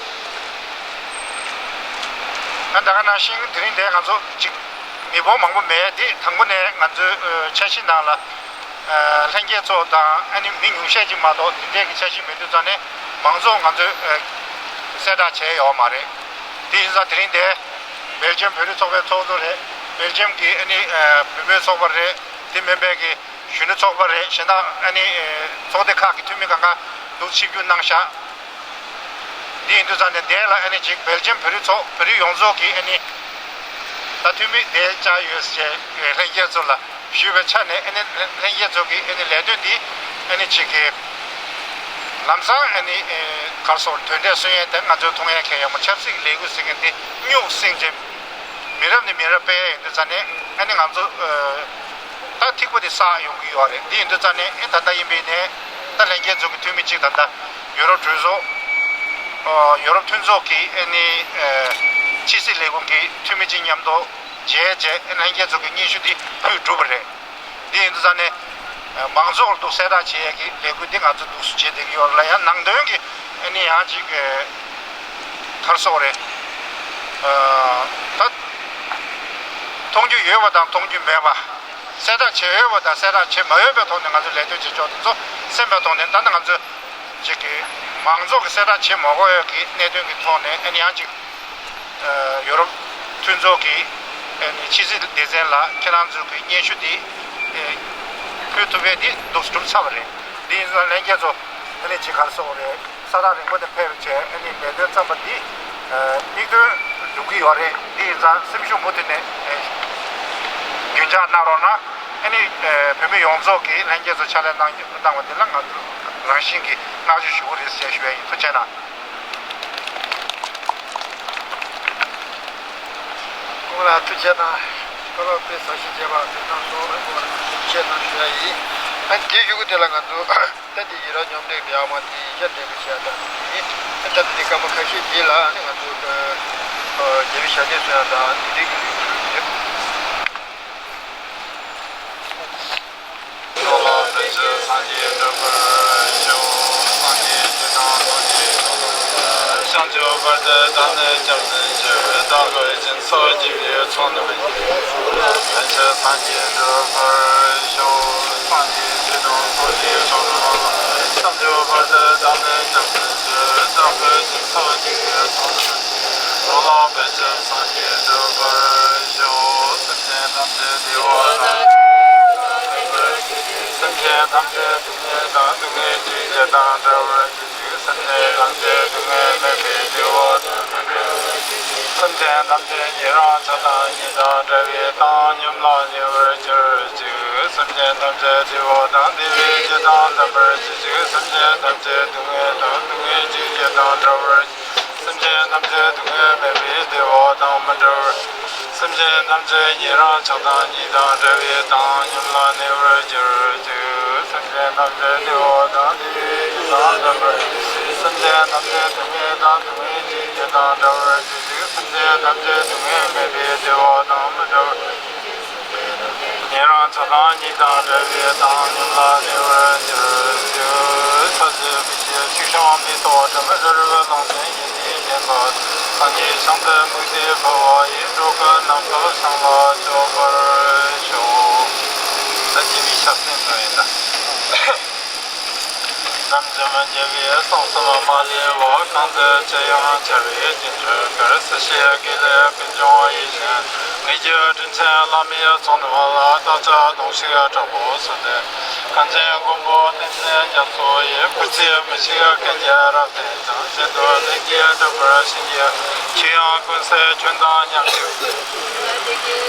ཨ་ད་ག་ནང་བཞིན་དེ་རིང་འདིར་ང་ཚོ་ཅིག་མི་འབོར་མང་པོ་མེད། འདི་དང་པོ་ནས་ང་ཚོའི་འཆར་གཞི་ནང་ལ་ལྷན་རྒྱས་ཚོ་དང་ཨ་ནི་མི་ཉུང་ཤས་ཅིག་མ་གཏོགས་འདི་འདྲས་ཀྱི་འཆར་གཞི་མེད་དུས་ཙང་ནས་མང་ཚོགས་ང་ཚོས་གསལ་བསྒྲགས་བྱས་ཡོད་མ་རེད། དེ་ཡིན་ཙང་དེ་རིང་འདིར་སྦེལ་ཇམ་བོད་རིགས་ཚོགས་པའི་ཚོགས་གཙོ་རེད། སྦེལ་ཇམ་གྱི་ཨ་ནི་བུ་མོའི་ཚོགས་པ་རེད། དེ་མིན་པའི་གི་གཞོན་ནུ་ཚོགས་པ་རེད། གཞན་དག་ཨ་ནི་ཚོགས་སྡེ་ཁག་གི་འཐུས་མི་གང་ག་འདུག་ཆིབས་བསྒྱུར་གནང་ཤག་འདི་ཡིན་དུས་ཙང་ནས་འདིར་ལ་ཨ་ནི་ཅིག་སྦེལ་ཇམ་བོད་རིགས་ཚོགས་བོད་རིགས་ཡོངས་རྫོགས་ཀྱི་ཨ་ནི་ད་འཐུས་མི་འདིར་བཅར་ཡོད་ཅེས་ལྷན་རྒྱས་ཚོ་ལ་ཞུས་པའི་ཆ་ནས། ཨ་ནི་ལྷན་རྒྱས་ཚོ་གི་ཨ་ནི་ལས་དོན་འདི་ཨ་ནི་ཅིག་གི་ལམ་སང་ཨ་ནི་གར་སོང་དོན་འབྲས་སོན་ཡས་དེ་ང་ཚོས་མཐོང་ཡས་ཁེལ་ཡོད་མ། ཆབ་སྲིད་ཀྱི་ལས་འགུལ་ཟེར་མཁན་འདི་སྨྱུག་སེང་ཅན་མི་རབས་ནས་མི་རབས་སྤེལ་ཡས་ཡིན་དུས་ཙང་ནས་ཨ་ནི་ང་ཚོ་ད་ཐིགས་པ་དེ་བསགས་ཡོང་གི་ཡོད་རེད། འདི་ཡིན་དུས་ཙང་ནས་ཨེ་ད་ལྟ་ཡིན་པའི་ནས་ད་ལྷན་རྒྱས་ཚོ་གི་འཐུས་མི་གཅིག་ད་ལྟ་ཡུ་རོབ་གྲོས་ཚོགས་ཨ་ཡུ་རོབ་མཐུན་ཚོགས་ཀྱི་ཨ་ནི་ཨ་ ཕྱི་སྲིད་ལས་ཁུངས་ཀྱི་འཐུས་མི་གཅིག་མཉམ་དུ་མཇལ་རྗེས་ལྷན་རྒྱས་ཚོ་གི་སྙན་ཞུ་འདི་ཕུལ་གྲུབ་པ་རེད། འདི་ཡིན་དུས་ཙང་ནས་མང་ཚོགས་ལ་གསལ་བསྒྲགས་བྱེད་ཡས་ཀྱི་ལས་འགུལ་འདི་ང་ཚོ་འདུག་སེ་བྱེད་བསྡད་ཀྱི་ཡོད་རེད་ལ། ཡང་ནང་དོན་གྱི་ཨ་ནི་ཡང་ཅིག་ག་རེ་ཟེར་དགོས་རེད། ད་མཐོང་རྒྱུ་ཡོད་པ་དང་མཐོང་རྒྱུ་མེད་པ། གསལ་བསྒྲགས་བྱེད་འོས་པ་དང་གསལ་བསྒྲགས་བྱེད་མ་འོས་པའི་ཐོག་ནས་ང་ཚོས་ལས་དོན་བྱེད་ཕྱོགས་དེ་ཚོ་སེམས་པའི་ཐོག་ནས། ད་ནི་ང་ཚོས་ཅིག་གི་མང་ཚོགས་ཀྱིས་གསལ་བསྒྲགས་བྱེད་མ་དགོས་ཡོད་ཀྱི་གནད་དོན་གྱི་ཐོག་ནས་ཨ་ནི་ཡང་ཅིག་ཡོ་རོབ་མཐུན་ཚོགས་ཀྱི་ཨ་ནི་ཕྱི་སྲིད་སྡེ་ཚན་ལ་ཁྱེད་རང་ཚོའི་གི་སྙན་ཞུ་འདི་ཕུལ་ཐུབ་པའི་འདི་འདུག་སེ་གྲུབ་ཚར་བ་རེད། འདི་ཡིན་ཙང་ལྷན་རྒྱས་ཚོ་ཨ་ནི་ཅིག་ག་རེ་ཟེར་དགོས་རེད། ས་ཐག་རིང་པོ་ནས་ཕེབས་བྱས་ཨ་ནི་ལས་དོན་བརྩམས་པ་འདི་མིག་སྟོན་འགྲུབ་ཀྱི་ཡོད་རེད། འདི་ཡིན་ཙང་སེམས་ཤུགས་མུ་མཐུད་ནས་རྒྱུན་འཇགས་གནང་རོགས་གནང་། ཨ་ནི་བོད་མི་ཡོངས་རྫོགས་ཀྱིས་ལྷན་རྒྱས་ཚོ་ཕྱག་ལས་གནང་གནང་བ་འདི་ལ་ང་ཚོ་རང་བཞིན་གྱིས་བསྔགས་བརྗོད་ཞུ་གི་རེད་ཟེར་ཞུ་ཡ་ཡིན། ཐུགས་རྗེ་གནང་། སྐུ་ངོ་ལགས་ཐུགས་རྗེ་གནང་། བཀའ་སློབ་དཔེ་གསལ་བཤད་བྱས་པ་དེ་ཙམ་སོང་། ཐུགས་རྗེ་གནང་ཞུ་ཡ་ཡིན། ཨ་ནི་དེའི་གཞུག་གུ་དེ་ལ་ང་ཚོ་ད་འདི་ཡི་ར་སྙོམས་སྒྲིག་འདི་ཡག་མ་དེ་ཡིན་ཤག་འདྲ་པོ་བྱས་ད་ནི་ཨ་ནི་ད་འདི་སྐར་མ་ཁ་ཤས་རྗེས་ལ་ཨ་ནི་ང་ཚོ་རྒྱལ་བའི་ཞབས་བརྟན་གསོལ་ཡ་དང་འདི་འདྲའི་གི་ལས་འགུལ་ཞུ་གི་ཡོད། བསང་ཆུ་བར་དུ་བདག་ནི་སྐྱབས་སུ་མཆི། བདག་གི་སྦྱིན་སོགས་བགྱིས་པའི་ཚོགས་རྣམས་ཀྱིས། ཕན་ཕྱིར་སངས་རྒྱས་འགྲུབ་པར་ཤོག། སངས་རྒྱས་ཆོས་དང་ཚོགས་ཀྱི་མཆོག་རྣམས་ལ། བསང་ཆུ་བར་དུ་བདག་ནི་སྐྱབས་སུ་མཆི། བདག་གི་སྦྱིན་སོགས་བགྱིས་པའི་ཚོགས་རྣམས་ཀྱིས། འགྲོ་ལ་ཕན་ཕྱིར་སངས་རྒྱས་འགྲུབ་པར་ཤོག། སེམས་ཅན་ཐམས་ཅད་བདེ་བ་དང་། སེམས་ཅན་ཐམས་ཅད་སྡུག་བསྔལ་དང་སྡུག་བསྔལ་གྱི་རྒྱུ་དང་བྲལ་བར་གྱུར་ཅིག། སེམས་ཅན་ཐམས་ཅད་སྡུག་བསྔལ་མེད་པའི་བདེ་བ་དང་། སེམས་ཅན་ཐམས་ཅད་ཉན་རང་ཆགས་སྡང་གཉིས་དང་བྲལ་བའི་བཏང་སྙོམས་ལ་ཉེ་བར་གྱུར་ཅིག། སེམས་ཅན་ཐམས་ཅད་བདེ་བ་དང་བདེ་བའི་རྒྱུ་དང་ལྡན་པར་གྱུར་ཅིག། སེམས་ཅན་ཐམས་ཅད་སྡུག་བསྔལ་དང་སྡུག་བསྔལ་གྱི་རྒྱུ་དང་བྲལ་བར། སེམས་ཅན་ཐམས་ཅད་སྡུག་བསྔལ་མེད་པའི་བདེ་བ་དང་མི་འབྲལ་བར། སེམས་ཅན་ཐམས་ཅད་ཉན་རང་ཆགས་སྡང་གཉིས་དང་བྲལ་བའི་བཏང་སྙོམས་ལ་ཉེ་བར་གྱུར་ཅིག། སེམས་ཅན་ཐམས་ཅད་བདེ་བ་དང་བདེ་བའི་རྒྱུ་དང་ལྡན་པར། སེམས་ཅན་ཐམས་ཅད་སྡུག་བསྔལ་དང་སྡུག་བསྔལ་གྱི་རྒྱུ་དང་བྲལ་བར་གྱུར་ཅིག། སེམས་ཅན་ཐམས་ཅད་སྡུག་བསྔལ་མེད་པའི་བདེ་བ་དང་མི་འབྲལ་བར། ཉན་རང་ཆགས་སྡང་གཉིས་དང་བྲལ་བའི་བཏང་སྙོམས་ལ་ཉེ་བར་གྱུར་ཅིག། ཚར་གཅོད་པའི་ཕྱིར་ཆིག་ཕྱུང་མི་གཏོགས་དྲི་མེད་རི་རབ་ཀླུང་བཙན་ཡིད་ནི་བརྟན་པ། སངས་རྒྱས་ཞིང་དུ་དམིགས་ཏེ་འཕོ་བ་ཡི། འགྲོ་ཀུན་རྣམ་དག་བྱང་ལ་སྤྱོད་པར་ཤོག། ད་རྒྱལ་བའི་ཞབས་བརྟན་ནོ་ཡིན་ད། རབ་འབྱམས་རྒྱལ་བའི་གསུང་གསུམ་མ་ལུས་པ། གང་དུ་མཆིས་ཡང་འཆར་བའི་སྤྱན་སྤྲུལ་གར། སྲིད་ཞིའི་དགེ་ལེགས་ཀུན་འབྱུང་ཡིད་བཞིན་ནོར། ངེས་ཀྱི་དྲིན་ཆེན་བླ་མའི་ཚོགས་རྣམས་ལ། བདག་ཅག་གདུང་ཤུགས་དྲག་པོས་གསོལ་འདེབས། གངས་ཅན་མགོན་པོ་བསྟན་འཛིན་རྒྱ་མཚོ་ཡི། སྐུ་ཚེ་མི་ཤིགས་བསྐལ་བརྒྱར་རབ་བརྟན་ཅིང་། གཞན་དོན་ལྷུན་གྱིས་འགྲུབ་པར་བྱིན་གྱིས། ཁྱེད་ཡང་ཀུན་གསལ་ཁྱོད་དང་མཉམ་ཡོད།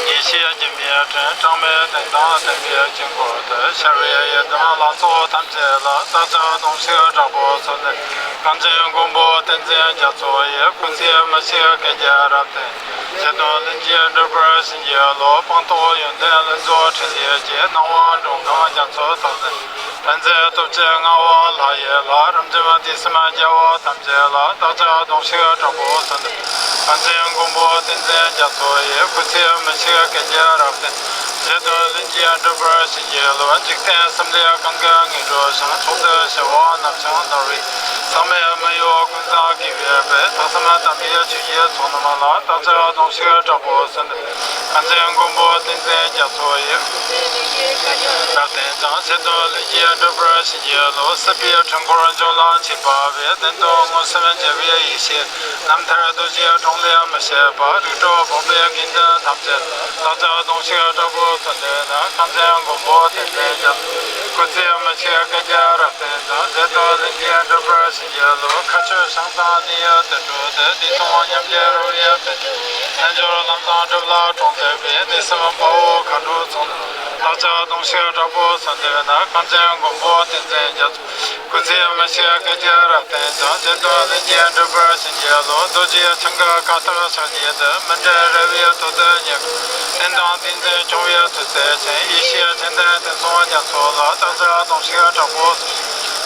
ཡེ་ཤེས་སྒྱུ་མའི་སྤྲིན་གྲངས་མེད་ལྡན་དང་ལྡན་པའི་དཀྱིལ་འཁོར་དུ། ཤར་བའི་ཡི་དམ་ལྷ་ཚོགས་ཐམས་ཅད་ལ། བདག་ཅག་གདུང་ཤུགས་དྲག་པོས་གསོལ་འདེབས། གངས་ཅན་མགོན་པོ་བསྟན་འཛིན་རྒྱ་མཚོ་ཡི། སྐུ་ཚེ་མི་ཤིགས་བསྐལ་བརྒྱར་རབ་བརྟན། གཞན་དོན་ལྷུན་གྱིས་འགྲུབ་པར་བྱིན་གྱིས་རློབས། སྤངས་རྟོགས་ཡོན་ཏན་ལྷུན་རྫོགས་ཕྲིན་ལས་ཀྱི། སྣང་བ་མགྲོན་ཁང་རྒྱ་མཚོ་ཐོག་འཛིན། ཕན་མཛད་སྟོབས་བཅུ་མངའ་བ་ལྷ་ཡི་ལྷ། རབ་འབྱམས་དུས་གསུམ་རྒྱལ་བ་ཐམས་ཅད་ལ། བདག་ཅག་གདུང་ཤུགས་དྲག་པོས་གསོལ་འདེབས། གངས་ཅན་མགོན་པོ་བསྟན་འཛིན་རྒྱ་མཚོ་ཡི། སྐུ་ཚེ་མི་ཤིགས་བསྐལ་བརྒྱར་རབ་བརྟན། གཞན་དོན་ལྷུན་གྱིས་འགྲུབ་པར་བྱིན་གྱིས་རློབས། འཇིག་རྟེན་གསུམ་ལས་གང་གི་ངོས་འགྲོ་ཞིང་། མཆོག་ཏུ་བྱ་བ་རྣམ་བྱང་ནོར་བུའི། ཟག་མེད་མི་གཡོ་ཀུན་བཟང་དགེ་བའི་དཔལ། ལྷག་བསམ་དམ་པའི་ཆོས་ཀྱི་ཚོགས་རྣམས་ལ། བདག་ཅག་གདུང་ཤུགས་དྲག་པོས་གསོལ་འདེབས། གངས་ཅན་མགོན་པོ་བསྟན་འཛིན་རྒྱ་མཚོ་ཡི། རབ་བརྟན་ཅིང་གཞན་དོན་ལྷུན་གྱིས་འགྲུབ་པར་བྱིན་གྱིས་རློབས། སྲིད་པའི་འཁྲུལ་འཁོར་འཇོམས་ལ་མཆིས་པ་བས། བདེན་དོན་མངོན་སུམ་རྒྱལ་བའི་ཡེ་ཤེས། རྣམ་ཐར་རྡོ་རྗེའི་གྲོང་ལས་མི་ཕྱེད་པ། རིགས་དྲུག་འཕགས་པའི་དགེ་འདུན་ཐམས་ཅད། བདག་ཅག་གདུང་ཤུགས་དྲག་པོས་གསོལ་འདེབས་ན། གངས་ཅན་མགོན་པོ་བསྟན་འཛིན་རྒྱ། སྐུ་ཚེ་མི་ཤིགས་བསྐལ་བརྒྱར་རབ་བརྟན་ཅིང་། གཞན་དོན་ལྷུན་གྱིས་འགྲུབ་པར་བྱིན་གྱིས་རློབས། མཁའ་སྤྱོད་ཞིང་དང་གནས་ཡུལ་དུད་འགྲོ་དེར། བདེ་སྟོང་ཉམས་བརྒྱའི་རོལ་པའི་དཔལ། རྣལ་འབྱོར་ལམ་བཟང་སྒྲུབ་ལ་གྲོང་མཛེས་པའི། གནས་གསུམ་དཔའ་བོ་མཁའ་འགྲོའི་ཚོགས། བདག་ཅག་གདུང་ཤུགས་དྲག་པོས་གསོལ་འདེབས་ན། གངས་ཅན་མགོན་པོ་བསྟན་འཛིན་རྒྱ། སྐུ་ཚེ་མི་ཤིགས་བསྐལ་བརྒྱར་རབ་བརྟན་ཅིང་། གཞན་དོན་ལྷུན་གྱིས་འགྲུབ་པར་བྱིན་གྱིས་རློབས། རྡོ་རྗེ་འཆང་གི་བཀའ་ལྟར་ཕྱག་བགྱིས་ཏེ། མི་འབྲལ་རལ་བའི་ཐོག་ཏུ་ཉལ། བསྟན་དང་ཏིང་འཛིན་སྐྱོང་བའི་མཐུ་རྩལ་ཅན། ཡེ་ཤེས་མཚན་ལྡན་དུས་གསུམ་རྒྱ་མཚོ་ལ། བདག་ཅག་གདུང་ཤུགས་དྲག་པོས།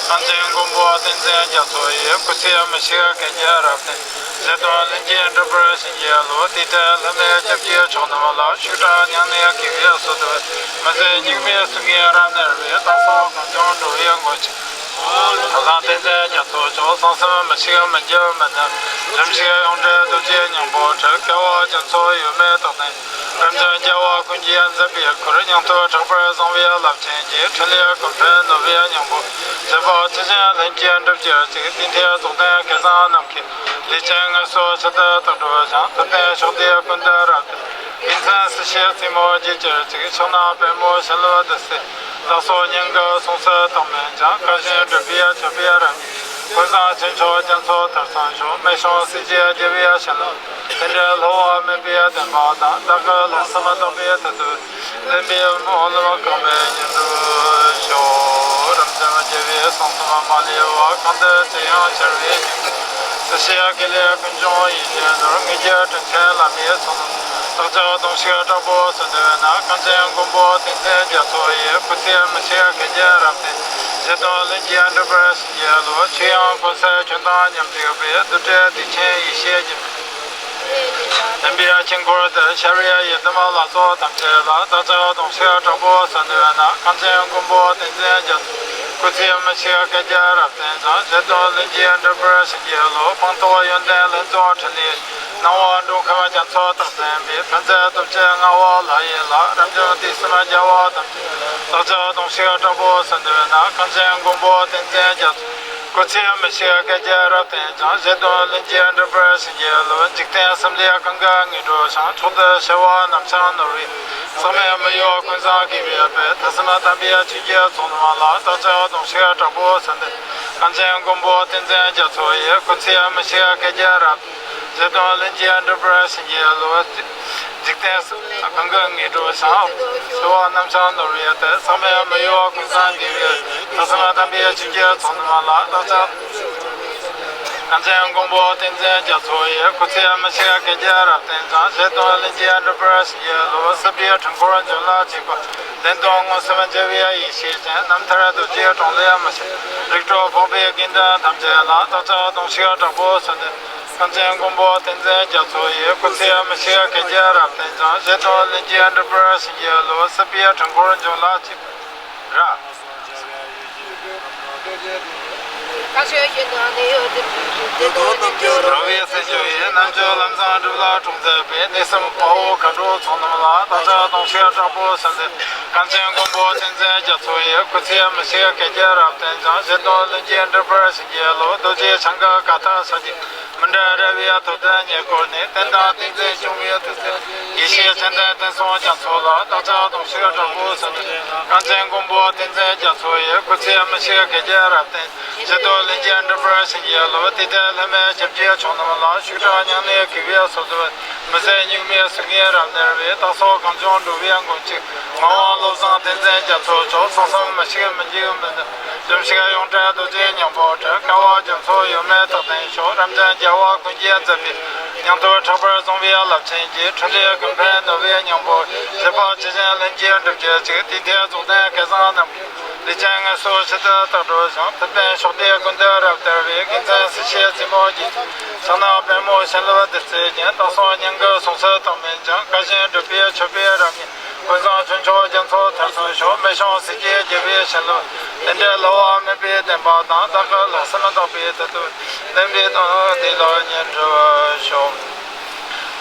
གངས་ཅན་མགོན་པོ་བསྟན་འཛིན་རྒྱ་མཚོ་ཡི་སྐུ་ཚེ་མི་ཤིགས་སྐལ་བརྒྱར་བརྟན། བཞེད་དོན་ལྷུན་གྱིས་འགྲུབ་པར་བྱིན་གྱིས་རློབས། དུས་མཐའི་ལྷ་མིའི་སྐྱབས་ཀྱིས་མཆོག་རྣམས་ལ། ཤུགས་དྲག་མྱ་ངན་གུས་པས་གསོལ་འདེབས། མི་བཟད་སྙིགས་མའི་གསུང་གིས་རབ་གནས་པའི། བདག་སོགས་གངས་ལྗོངས་འགྲོ་བའི་མགོན་ཆེན། ལྷ་བཟང་བསྟན་འཛིན་རྒྱ་མཚོ་མཆོག། བསམ་སེམས་མི་ཤིགས་མི་འགྱུར་མི་ནུབ། རིམ་བཞིན་ཡོངས་བྲལ་རྡོ་རྗེའི་སྙིང་པོར་འཁྲིལ། སྐལ་བ་རྒྱ་མཚོ་ཡུལ་མེ་རྟག་བརྟན། རབ་འབྱམས་རྒྱལ་བ་ཀུན་གྱི་མཛད་པའི་ཁུར། སྙིང་སྟོབས་དྲག་པོས་བཟུང་བའི་རླབས་ཆེན་གྱིས། འཕྲིན་ལས་ཀུན་ཕན་ནོར་བུའི་སྙིང་པོ། བཞེད་པ་ཇི་བཞིན་ལྷུན་གྱིས་འགྲུབ་གྱུར་ཅིག་དུས་མཐའི་རྫོགས་ལྡན་སྐལ་བཟང་རྣམས་ཀྱིས། ལས་ཅན་ངལ་གསོ་ཕྱིར་དུ་དག་སྒྲུབ་ཤིང་། ཐུབ་བསྟན་ཕྱོགས་བདེ་ཀུན་ཏུ་རབ་བརྟན། དགེ་མཚན་སྲིད་ཞིའི་རྩེ་མོར་རྒྱས་གྱུར་ཅིག་ཕྱག་ན་པདྨོ་བྱིན་རླབས་བདུད་རྩིས། བདག་སོགས་སྙིང་གི་སྲོག་རྩ་དག་མེད་ཀྱང་། བཀའ་བཞིན་སྒྲུབ་པའི་མཆོད་པའི་རབ་བརྙེས། ཀུན་བཟང་ཆོས་མཆོག་རྒྱ་མཚོ་མཐར་སོན་ཤོག་མི་ཤོང་སྲིད་ཞིའི་རྒྱལ་བའི་བྱིན་རླབས། རྟེན་འབྲེལ་སླུ་བ་མེད་པའི་བདེན་པ་དང་། བདག་གི་ལྷག་བསམ་དག་པའི་མཐུ་སྟོབས། ལེན་པའི་སྨོན་ལམ་གང་མེད་ཉིད་དུ་ཤོག་རབ་འབྱམས་རྒྱལ་བའི་གསུང་གསུམ་མ་ལུས་པ། གང་འདུལ་ཅི་ཡང་འཆར་བའི་སྙིང་པོ། སྲིད་ཞིའི་དགེ་ལེགས་ཀུན་འབྱུང་ཡིད་བཞིན་ནོར། ངེས་ཀྱི་དྲིན་ཆེན་བླ་མའི་ཚོགས་རྣམས། བདག་ཅག་གདུང་ཤུགས་དྲག་པོས་གསོལ་འདེབས་ན། གངས་ཅན་མགོན་པོ་བསྟན་འཛིན་རྒྱ་མཚོ་ཡི། སྐུ་ཚེ་མི་ཤིགས་སྐལ་བརྒྱར་རབ་བརྟན། བཞེད་དོན་ལྷུན་གྱིས་འགྲུབ་པར་བྱིན་གྱིས་རློབས། ཆོས་དབྱིངས་ཀུན་གསལ་ཁྱོན་དང་མཉམ་གཅིག་པའི། རྡུལ་བྲལ་གདུལ་ཆེན་ཡེ་ཤེས་ཀྱི། བདེན་པའི་དཀྱིལ་འཁོར་དུ་ཤར་བའི་ཡི་དམ་ལྷ་ཚོགས་ཐམས་ཅད་ལ། བདག་ཅག་གདུང་ཤུགས་དྲག་པོས་གསོལ་འདེབས་ན། གངས་ཅན་མགོན་པོ་བསྟན་འཛིན་རྒྱ་མཚོ། སྐུ་ཚེ་མི་ཤིགས་སྐལ་བརྒྱར་རབ་བརྟན་ཅིང་། བཞེད་དོན་ལྷུན་གྱིས་འགྲུབ་པར་བྱིན་གྱིས་རློབས། སྤངས་རྟོགས་ཡོན་ཏན་ལྷུན་རྫོགས་འཕྲིན་ལས། སྣང་བ་འགྲོ་ཁམས་རྒྱ་མཚོ་རྟག་བརྟན་པའི། ཕན་མཛད་སྟོབས་ཀྱི་མངའ་འོག་ལྷ་ཡི་ལྷ། རབ་འབྱམས་དུས་གསུམ་རྒྱལ་བ་དམ་ཅན། བདག་ཅག་གདུང་ཤུགས་དྲག་པོས་གསོལ་འདེབས་ན། གངས་ཅན་མགོན་པོ་བསྟན་འཛིན་རྒྱ་མཚོ། སྐུ་ཚེ་མི་ཤིགས་སྐལ་བརྒྱར་རབ་བརྟན་ཅིང་། བཞེད་དོན་ལྷུན་གྱིས་འགྲུབ་པར་བྱིན་གྱིས་རློབས། འཇིག་རྟེན་གསུམ་ལས་གང་གི་ངོས་འགྲོ་ཞིང་། མཆོག་ཏུ་བྱ་བ་རྣམ་བྱང་ནོར་བུའི། ཟག་མེད་མི་གཡོ་ཀུན་བཟང་གུས་པས་འབུལ། ཐུགས་བསམ་དམ་པའི་ཆོས་ཀྱི་ཚོགས་རྣམས་ལ། བདག་ཅག་གདུང་ཤུགས་དྲག་པོས་གསོལ་འདེབས། གངས་ཅན་མགོན་པོ་བསྟན་འཛིན་རྒྱ་མཚོ་ཡི། སྐུ་ཚེ་མི་ཤིགས་སྐལ་བརྒྱར་རབ། བཞེད་དོན་ལྷུན་གྱིས་འགྲུབ་པར་བྱིན་གྱིས་རློབས། འཇིག་རྟེན་གསུམ་གང་གི་ངོས་འགྲོ་ཞིང་། བྱ་བ་རྣམ་བྱང་ནོར་བུའི་གཏེར། ཟག་མེད་མི་གཡོ་ཀུན་བཟང་གུས་པས། ཐུགས་བསམ་དམ་པའི་ཆོས་ཀྱི་ཚོགས་རྣམས་ལ། བདག་ཅག་གངས་ཅན་མགོན་པོ་བསྟན་འཛིན་རྒྱ་མཚོ་ཡི། སྐུ་ཚེ་མི་ཤིགས་སྐལ་བརྒྱར་རབ་བརྟན་ཅིང་། བཞེད་དོན་ལྷུན་གྱིས་འགྲུབ་པར་བྱིན་གྱིས་རློབས། སྲིད་པའི་འཁྲུལ་འཁོར་འཇོམས་ལ་བྱེད་པ། བདེན་དོན་མངོན་སུམ་མཇལ་བའི་ཡེ་ཤེས་ཅན། རྣམ་ཐར་རྡོ་རྗེའི་གྲོང་ལས་མི་ཕྱེད། རིགས་དྲུག་འཕགས་པའི་དགེ་འདུན་ཐམས་ཅད་ལ། བདག་ཅག་གདུང་ཤུགས་དྲག་པོས་གསོལ་འདེབས། གངས་ཅན་མགོན་པོ་བསྟན་འཛིན་རྒྱ་མཚོ་ཡི། སྐུ་ཚེ་མི་ཤིགས་སྐལ་བརྒྱར་རབ་བརྟན་ཅིང་། བཞེད་དོན་ལྷུན་གྱིས་འགྲུབ་པར་བྱིན་གྱིས་རློབས། སྲིད་པའི་འཁྲུལ་འཁོར་འཇོམས་ལ་བྱེད་པ། ར། རང་བའི་སེམས་ཆོས་ཡིན། རྣལ་འབྱོར་ལམ་བཟང་སྒྲུབ་ལ་གྲོགས་མཛད་པའི། གནས་གསུམ་དཔའ་བོ་མཁའ་འགྲོ་ཚོགས་རྣམས་ལ། བདག་ཅག་གདུང་ཤུགས་དྲག་པོས་གསོལ་འདེབས། གངས་ཅན་མགོན་པོ་བསྟན་འཛིན་རྒྱ་མཚོ་ཡི། སྐུ་ཚེ་མི་ཤིགས་སྐལ་བརྒྱར་རབ་བརྟན་ཅིང་། བཞེད་དོན་ལྷུན་གྱིས་འགྲུབ་པར་བྱིན་གྱིས་རློབས། རྡོ་རྗེ་འཆང་གི་བཀའ་ལྟར་ཕྱག་རྒྱའི། མི་འབྲལ་ར་བའི་ཐུགས་དམ་ཉེར་བསྐོར་ནས། བསྟན་དང་ཏིང་འཛིན་སྐྱོང་བའི་ཐུགས་སྲས། ཡེ་ཤེས་མཚན་ལྡན་བསྟན་སྲུང་རྒྱ་མཚོ་ལ། བདག་ཅག་གདུང་ཤུགས་དྲག་པོས་གསོལ་འདེབས། གངས་ཅན་མགོན་པོ་བསྟན་འཛིན་རྒྱ་མཚོ་ཡི། སྐུ་ཚེ་མི་ཤིགས་སྐལ་བརྒྱར་རབ་བརྟན། བཞེད་དོན་ལྷུན་གྱིས་འགྲུབ་པར་བྱིན་གྱིས་རློབས། དུས་མཐའི་ལྷ་མིའི་སྐྱབས་ཀྱིས་མཆོག་རྣམས་ལ། ཤུགས་དྲག་མྱ་ངན་གུས་པས་གསོལ་འདེབས། མི་ཟད་སྙིགས་མའི་གསུང་གིས་རབ་གནས་པའི། བདག་སོགས་གངས་ལྗོངས་འགྲོ་བའི་མགོན་ཆེན། ངག་དབང་བློ་བཟང་བསྟན་འཛིན་རྒྱ་མཚོ་མཆོག། བསམ་སེམས་མི་ཤིགས་མི་འཇིགས་མི་ནུབ། རིམ་བཞིན་ཡོངས་བྲལ་རྡོ་རྗེའི་སྙིང་པོར་འཁྲིལ། སྐལ་བ་རྒྱ་མཚོ་ཡུལ་མེ་རྟག་བརྟན་ཤོག་རབ་འབྱམས་རྒྱལ་བ་ཀུན་གྱི་མཛད་པའི། སྙིང་སྟོབས་དྲག་པོས་བཟུང་བའི་རླབས་ཆེན་གྱིས། འཕྲིན་ལས་ཀུན་ཕན་ནོར་བུའི་སྙིང་པོ། བཞེད་པ་ཇི་བཞིན་ལྷུན་གྱིས་འགྲུབ་གྱུར་ཅིག་དུས་མཐའི་རྫོགས་ལྡན་སྐལ་བཟང་རྣམས། ལས་ཅན་ངལ་གསོ་ཕྱིར་དུ་དག་སྒྲུབ་ཤིང་། ཐུབ་བསྟན་ཕྱོགས་བདེ་ཀུན་ཏུ་རབ་དར་བའི། དགེ་མཚན་སྲིད་ཞིའི་རྩེ་མོར་རྒྱས། ཕྱག་ན་པདྨོ་བྱིན་རླབས་བདུད་རྩིས་བརྒྱན། བདག་སོགས་སྙིང་གི་སྲོག་རྩ་རྟག་མེད་ཀྱང་། བཀའ་བཞིན་སྒྲུབ་པའི་མཆོད་པའི་རབ་བརྙེས། ཀུན་བཟང་ཆོས་མཆོག་རྒྱ་མཚོ་མཐར་སོན་ཤོག་མི་ཤོང་སྲིད་ཞིའི་རྒྱལ་བའི་བྱིན་རླབས། རྟེན་འབྲེལ་སླུ་བ་མེད་པའི་བདེན་པ་དང་། བདག་གི་ལྷག་བསམ་དག་པའི་མཐུ་སྟོབས། ལེན་པའི་དོན་དེ་ལ་ཉེར་འགྲོ་ཤོག་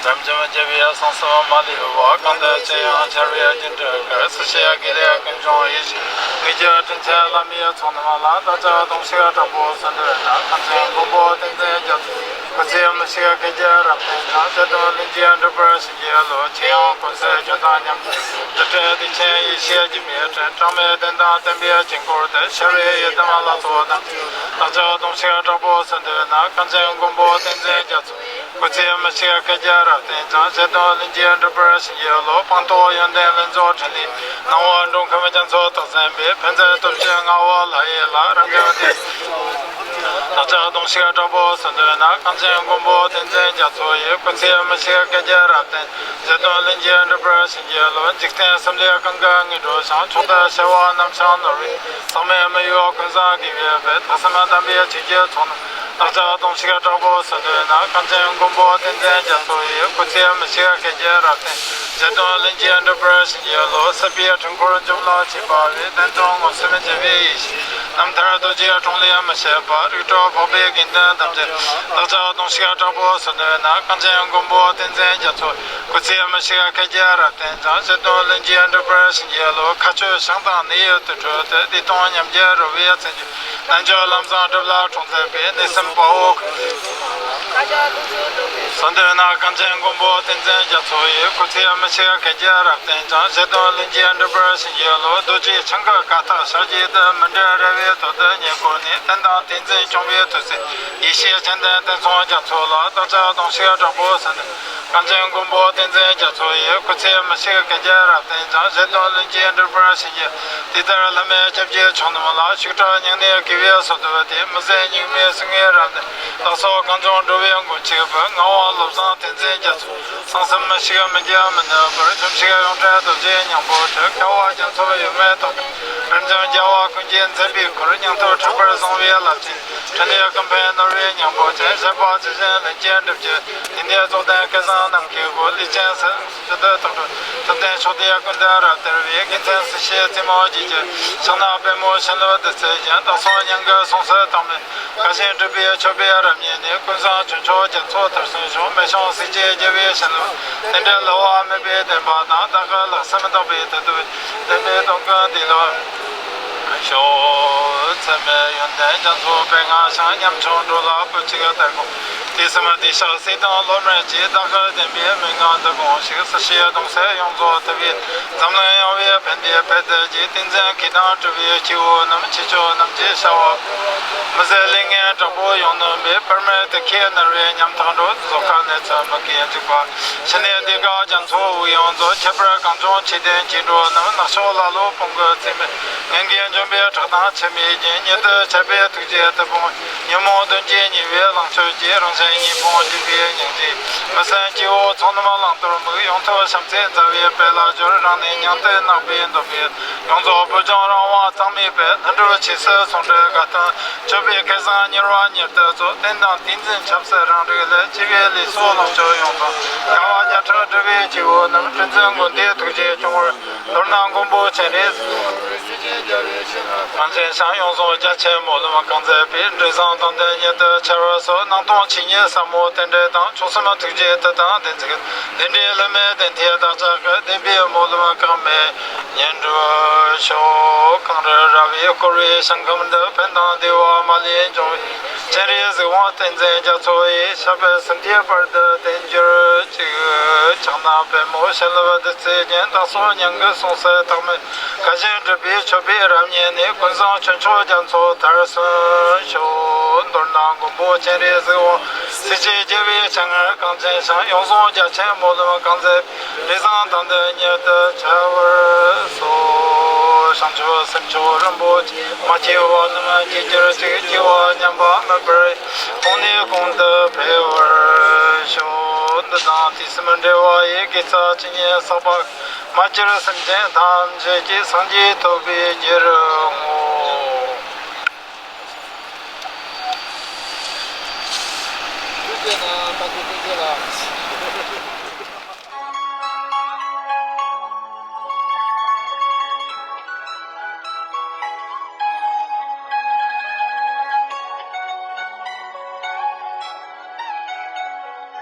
རབ་འབྱམས་རྒྱལ་བའི་གསུང་གསུམ་མ་ལུས་པ། གང་འདུལ་ཅི་ཡང་འཆར་བའི་རྒྱུ་འབྲས་གར། སྲིད་ཞིའི་དགེ་ལེགས་ཀུན་འབྱུང་ཡེ་ཤེས། ངེས་ཀྱི་དྲིན་ཆེན་བླ་མའི་ཚོགས་རྣམས་ལ། བདག་ཅག་གདུང་ཤུགས་དྲག་པོས་གསོལ་འདེབས་ན། གངས་ཅན་མགོན་པོ་བསྟན་འཛིན་རྒྱ་མཚོ། སྐུ་ཚེ་མི་ཤིགས་སྐལ་བརྒྱར་རབ་བརྟན་ཅིང་། བཞེད་དོན་ལྷུན་གྱིས་འགྲུབ་པར་བྱིན་གྱིས་རློབས། ཆོས་དབྱིངས་ཀུན་གསལ་ཁྱོན་དང་མཉམ། རྡུལ་བྲལ་གདུལ་ཆེན་ཡེ་ཤེས་ཀྱི་མེ་སྤྲིན། གྲངས་མེད་བསྟན་དང་བསྟན་པའི་དཀྱིལ་འཁོར་དུ། ཤར་བའི་ཡི་དམ་ལྷ་ཚོགས་རྣམས། བདག་ཅག་གདུང་ཤུགས་དྲག་པོས་གསོལ་འདེབས་ན། གངས་ཅན་མགོན་པོ་བསྟན་འཛིན་རྒྱ་མཚོ། སྐུ་ཚེ་མི་ཤིགས་སྐལ་བརྒྱར་རབ་བརྟན་ཅིང་། བཞེད་དོན་ལྷུན་གྱིས་འགྲུབ་པར་བྱིན་གྱིས་རློབས། སྤངས་རྟོགས་ཡོན་ཏན་ལྷུན་རྫོགས་འཕྲིན་ལས། སྣང་བ་འགྲོ་ཁམས་རྒྱ་མཚོ་རྟག་བརྟན་པའི། ཕན་མཛད་སྟོབས་ཀྱི་མངའ་འོག་ལྷ་ཡི་ལྷ། རབ་འབྱམས་ཏིང་ བདག་ཅག་གདུང་ཤིག་དྲག་པོ་གསོལ་འདེབས་ན། གངས་ཅན་མགོན་པོ་བསྟན་འཛིན་རྒྱ་མཚོ་ཡི། སྐུ་ཚེ་མི་ཤིགས་སྐལ་བརྒྱར་རབ་བརྟན། བཞེད་དོན་ལན་གཅིག་འགྲུབ་པར་བྱིན་གྱིས་རློབས། འཇིག་རྟེན་གསུམ་ལས་གང་གི་ངོ་སྤྲོད་ཞིང་། མཆོག་ཏུ་བྱ་བ་རྣམ་བྱང་ནོར་བུའི། ཟག་མེད་མི་གཡོ་ཀུན་བཟང་དགེ་བའི་དཔལ། ལྷག་བསམ་དམ་པའི་ཆོས་ཀྱི་ཚོགས་རྣམས། བདག་ཅག་གདུང་ཤིག་དྲག་པོ་གསོལ་འདེབས་ན། གངས་ཅན་མགོན་པོ་བསྟན་འཛིན་རྒྱ་མཚོ་ཡི། སྐུ་ཚེ་མི་ཤིགས་སྐལ་བརྒྱར་རབ་བརྟན། བཞེད་དོན་ལན་གཅིག་འགྲུབ་པར་བྱིན་གྱིས་རློབས། སྲིད་པའི་འཁྲུལ་འཁོར་འཇོམས་ལ་མཆིས་པ་བས། བདེན་དོན་མངོན་སུམ་མཇལ་བའི་ཡེ་ཤེས། རྣམ་ཐར་རྡོ་རྗེའི་དྲུང་ལས་མི་ཕྱེད་པ། རིག་གྲོལ་འཕགས་པའི་དགེ་འདུན་ཐམས་ཅད། བདག་ཅག་གདུང་ཤིག་དྲག་པོ་གསོལ་འདེབས་ན། གངས་ཅན་མགོན་པོ་བསྟན་འཛིན་རྒྱ་མཚོ། སྐུ་ཚེ་མི་ཤིགས་སྐལ་བརྒྱར་རབ་བརྟན་ཅིང་། བཞེད་དོན་ལན་གཅིག་འགྲུབ་པར་བྱིན་གྱིས་རློབས། མཁའ་སྤྱོད་ཤིང་དང་ནི་ཡི་དུར་ཁྲོད་དུ། བདེ་སྟོང་ཉམས་བརྒྱའི་རོལ་པའི་ཚེ་འཇུག་རྣལ་འབྱོར་ལམ་བཟང་སྒྲུབ་ལ་འཁྲུངས་མཛད་པའི། གནས་གསུམ་དཔའ་བོ་གསོལ་འདེབས་ན། གངས་ཅན་མགོན་པོ་བསྟན་འཛིན་རྒྱ་མཚོ་ཡི། སྐུ་ཚེ་མི་ཤིགས་སྐལ་བརྒྱར་རབ་བརྟན་ཅིང་། བཞེད་དོན་ལན་གཅིག་འགྲུབ་པར་བྱིན་གྱིས་རློབས། རྡོ་རྗེ་འཆང་གི་བཀའ་རྟགས་ཕྱག་རྒྱའི་དུས། མི་འབྲལ་རལ་བའི་ཐོག་ཏུ་ཉེར་བསྐོར་ནས། བསྟན་དང་ཏིང་འཛིན་སྐྱོང་བའི་དུས་སུ། ཡེ་ཤེས་སྤྱན་ལྡན་བསྟན་སྲུང་རྒྱ་མཚོ་ལ། བདག་ཅག་གདུང་ཤིག་དྲག་པོ་གསོལ་འདེབས། གངས་ཅན་མགོན་པོ་བསྟན་འཛིན་རྒྱ་མཚོ་ཡི། སྐུ་ཚེ་མི་ཤིགས་སྐལ་བརྒྱར་རབ་བརྟན་ཅིང་། བཞེད་དོན་ལན་གཅིག་འགྲུབ་པར་བྱིན་གྱིས། དེ་ལྟར་བླ་མེད་སྐྱབས་ཀྱི་མཆོག་རྣམས་ལ། ཞུགས་གྲངས་སྙིང་ནས་དགེ་བའི་བསོད་བདེ། མི་ཟད་གཉུག་མའི་གསུང་ངེས་རབ་གནས། བདག་སོགས་གངས་ལྗོངས་འགྲོ་བའི་མགོན་གཅིག་པུ། ངག་དབང་བློ་བཟང་བསྟན་འཛིན་རྒྱ་མཚོ། གསང་གསུམ་མི་ཤིགས་མི་འགྱུར་མི་ནུབ་པར། འཇོམས་བྱེད་ཡོངས་གྲགས་རྡོ་རྗེ་སྙིང་པོ་ཁྲི། དགའ་བ་རྒྱ་མཚོ་ཡུལ་མེད་ཐོག་ཏུ། རིམ་བྱོན་རྒྱལ་བ་ཀུན་གྱི་མཛད་པའི་སྐུར། སྙིང་སྟོབས་དྲག་པོར་བཟུང་བའི་རླབས་ཆེན། འཕྲིན་ལས་ཀུན་ཕན་ནོར་བུའི་སྙིང་པོ་ཅན། བཞད་པ་ཇི་བཞིན་ལེགས་བྱས་འགྲུབ་ཀྱི། དེང་འདིར་རྫོགས་ལྡན་སྐལ་བཟང་ནམ་མཁའི་སྒོ། ལུས་ཅན་སྲིད་ཞི་བདེ་ཐོག་འགྲོ། ཐུབ་བསྟན་ཕྱོགས་དུས་ཀུན་ཏུ་རབ་དར་བའི། དགེ་མཚན་སྲིད་ཞིའི་རྩེ་མོར་བརྗིད་ཀྱི། ཕྱག་ན་པདྨོ་བྱིན་རླབས་བདུད་རྩིའི་རྒྱན། བདག་སོགས་སྙིང་གི་སྲོག་སུ་དྭངས་མའི། བཀའ་བཞིན་སྒྲུབ་པའི་མཆོད་པའི་རབ་བརྙེས་ནས། ཀུན་བཟང་ཆོས་མཆོག་རྒྱ་མཚོ་མཐར་སོན་ཤོག་མེ་ཤོང་སྲིད་ཀྱི་རྒྱལ་བའི་བྱིན་རླབས། རྟེན་འབྲེལ་བསླུ་བ་མེད་པའི་བདེན་པ་དང་། བདག་གི་ལྷག་བསམ་དག་པའི་དད་པས། བདེན་པའི་སྟོབས་ཀུན་བདེ་ལ་ཤོག་ཚད་མེད་ཡོན་ཏན་རྒྱ་མཚོ་སྤེལ་མངའ་ཞིང་། ཉམ་ཆུང་འགྲོ་ལ་བུ་གཅིག་དར་དགོངས། དུས་གསུམ་བདེ་གཤེགས་སྲས་དང་སློབ་མར་བཅས། བདག་གི་བདེན་པའི་མན་ངག་འདི་དགོངས་ཤིག་སྲིད་ཞིའི་གདུང་སེལ་ཡོངས་རྫོགས་ཐུབ་པའི། འཛམ་གླིང་ཡངས་པའི་ཕན་བདེའི་དཔལ་དུ་རྒྱས། ཏིང་འཛིན་གོས་དང་སྤྲུལ་པའི་སྐྱེ་བོ་རྣམས། ཆོས་སྐྱོང་རྣམས་ཀྱི་བྱ་བ། མི་ཟད་ལས་ངན་དྲག་པོ་ཡོངས་ནོན་པའི། བར་མའི་དུག་ཁྱེར་ནར་བའི་ཉམ་ཐག་འགྲོ། རྫོགས་སྐར་གནས་ཚུལ་མུ་གེས་འཇིགས་པ། ཕྱི་ནས་བདེ་དགའ་རྒྱ་མཚོ་དབུགས་དབྱུང་མཛོད། ཁྱད་པར་གངས་ལྗོངས་ཆོས་ལྡན་སྐྱེ་འགྲོ་རྣམས། ནག་ཕྱོགས་ཀླ་ཀློ་དཔུང་གིས་གཙེས་མི། ངན་གྱིས་འཇོམས་པའི་ཁྲག་དང་ཕྱི་མའི་རྒྱུན། ཉེ་དུ་ཆད་པའི་ཐུགས་རྗེ་དུ་སྤངས། ཉོན་མོངས་གདོན་གྱིས་མྱོས་པའི་ལང་ཚོ་རྒྱས། རང་གཞན་གཉིས་ཕུང་འཇིག་པའི་སྙིང་རྗེས། མི་སེམས་སྐྱེ་བོ་ཚོགས་རྣམས་བླང་དོར་དམིགས། ཡོངས་ཐུབ་བྱམས་བརྩེའི་མཛའ་བའི་དཔལ་ལ་སྦྱོར། རང་ནི་མྱང་དུ་བརྣག་པའི་འདོད་པས། ཡོངས་རྫོགས་བོད་ལྗོངས་རང་དབང་གཙང་མའི་དཔལ། ལྷུན་གྲུབ་ཆོས་སྲིད་ཟུང་འབྲེལ་དགའ་སྟོན། སྤྱོད་པའི་སྐལ་བཟང་མྱུར་བ་མྱུར་དུ་སྩོལ། རྟེན་དང་ཏིང་འཛིན་ཆབ་སྲིད་རང་རིག་ལས། བྱས་པའི་ལས་སོགས་ལོངས་སྤྱོད་ཡོངས་རྫོགས། དགའ་བ་བརྒྱ་ཕྲག་སྒྲིལ་བའི་སྐྱེ་བོ་རྣམས། གྲུ་འཛིན་མགོན་དེའི་ཐུགས་རྗེས་སྐྱོང་བར། མདོར་ན་མགོན་པོ་སྤྱན་རས་གཟིགས། གངས་ཅན་ཞིང་ཡོངས་བཟུང་རྒྱ་ཆེན་སྨོན་ལམ་གང་མཛད་པའི། འབྲས་བཟང་དང་ལྡན་ཉིད་དུ་འཆར་བར་གསོལ། སྣང་སྟོང་ཆོས་ཉིད་ཟབ་མོ་རྟེན་འབྲེལ་དང་། མཆོག་གསུམ་ཐུགས་རྗེའི་མཐུ་དང་ལྡན་ཚིག་བདེན་བྲལ་བསླུ་མེད་བདེན་མཐའི་བདག་ཅག་གི། བདེན་པའི་སྨོན་ལམ་གང་མེད་ཉན་སྒྲུབ་ཤོག་གངས་རི་ར་བས་བསྐོར་བའི་ཞིང་ཁམས་འདི། ཕན་དང་བདེ་བ་མ་ལུས་འབྱུང་བའི། སྤྱན་རས་གཟིགས་དབང་བསྟན་འཛིན་རྒྱ་མཚོ་ཡི། ཞབས་པད་སྲིད་མཐའི་བར་དུ་བརྟན་གྱུར་ཅིག་ཕྱག་ན་པདྨོ་བྱིན་རླབས་བདུད་རྩིའི་རྒྱན། བདག་སོགས་སྙིང་གི་སྲོག་སུ་དྭངས་མའི། བཀའ་བཞིན་སྒྲུབ་པའི་མཆོད་པའི་རབ་བརྙེས་ནས། ཀུན་བཟང་ཆོས་མཆོག་རྒྱ་མཚོ་མཐར་སོན་ཤོག་མདོར་ན་མགོན་པོ་སྤྱན་རས་གཟིགས་དབང་། སྲིད་ཞིའི་རྒྱལ་བའི་སྤྱན་སྔར་གངས་ཅན་ཞིང་། ཡོངས་བཟུང་རྒྱ་ཆེན་སྨོན་ལམ་གང་མཛད། འབྲས་བཟང་དང་ལྡན་ཉིད་དུ་འཆར་བར་གསོལ། བྱང་ཆུབ་སེམས་མཆོག་རིན་པོ་ཆེ། མ་སྐྱེས་པ་རྣམས་སྐྱེ་གྱུར་ཅིག་སྐྱེས་པ་ཉམས་པ་མེད་པར། གོང་ནས་གོང་དུ་འཕེལ་བར་ཤོག་འདི་དང་དུས་གསུམ་འབྲེལ་བ་ཡི། དགེ་རྩ་ཇི་སྙེད་བསགས་པ། མ་གྱུར་སེམས་ཅན་ཐམས་ཅད་ཀྱི། སངས་རྒྱས་ཐོབ་པའི་རྒྱུར་བསྔོ།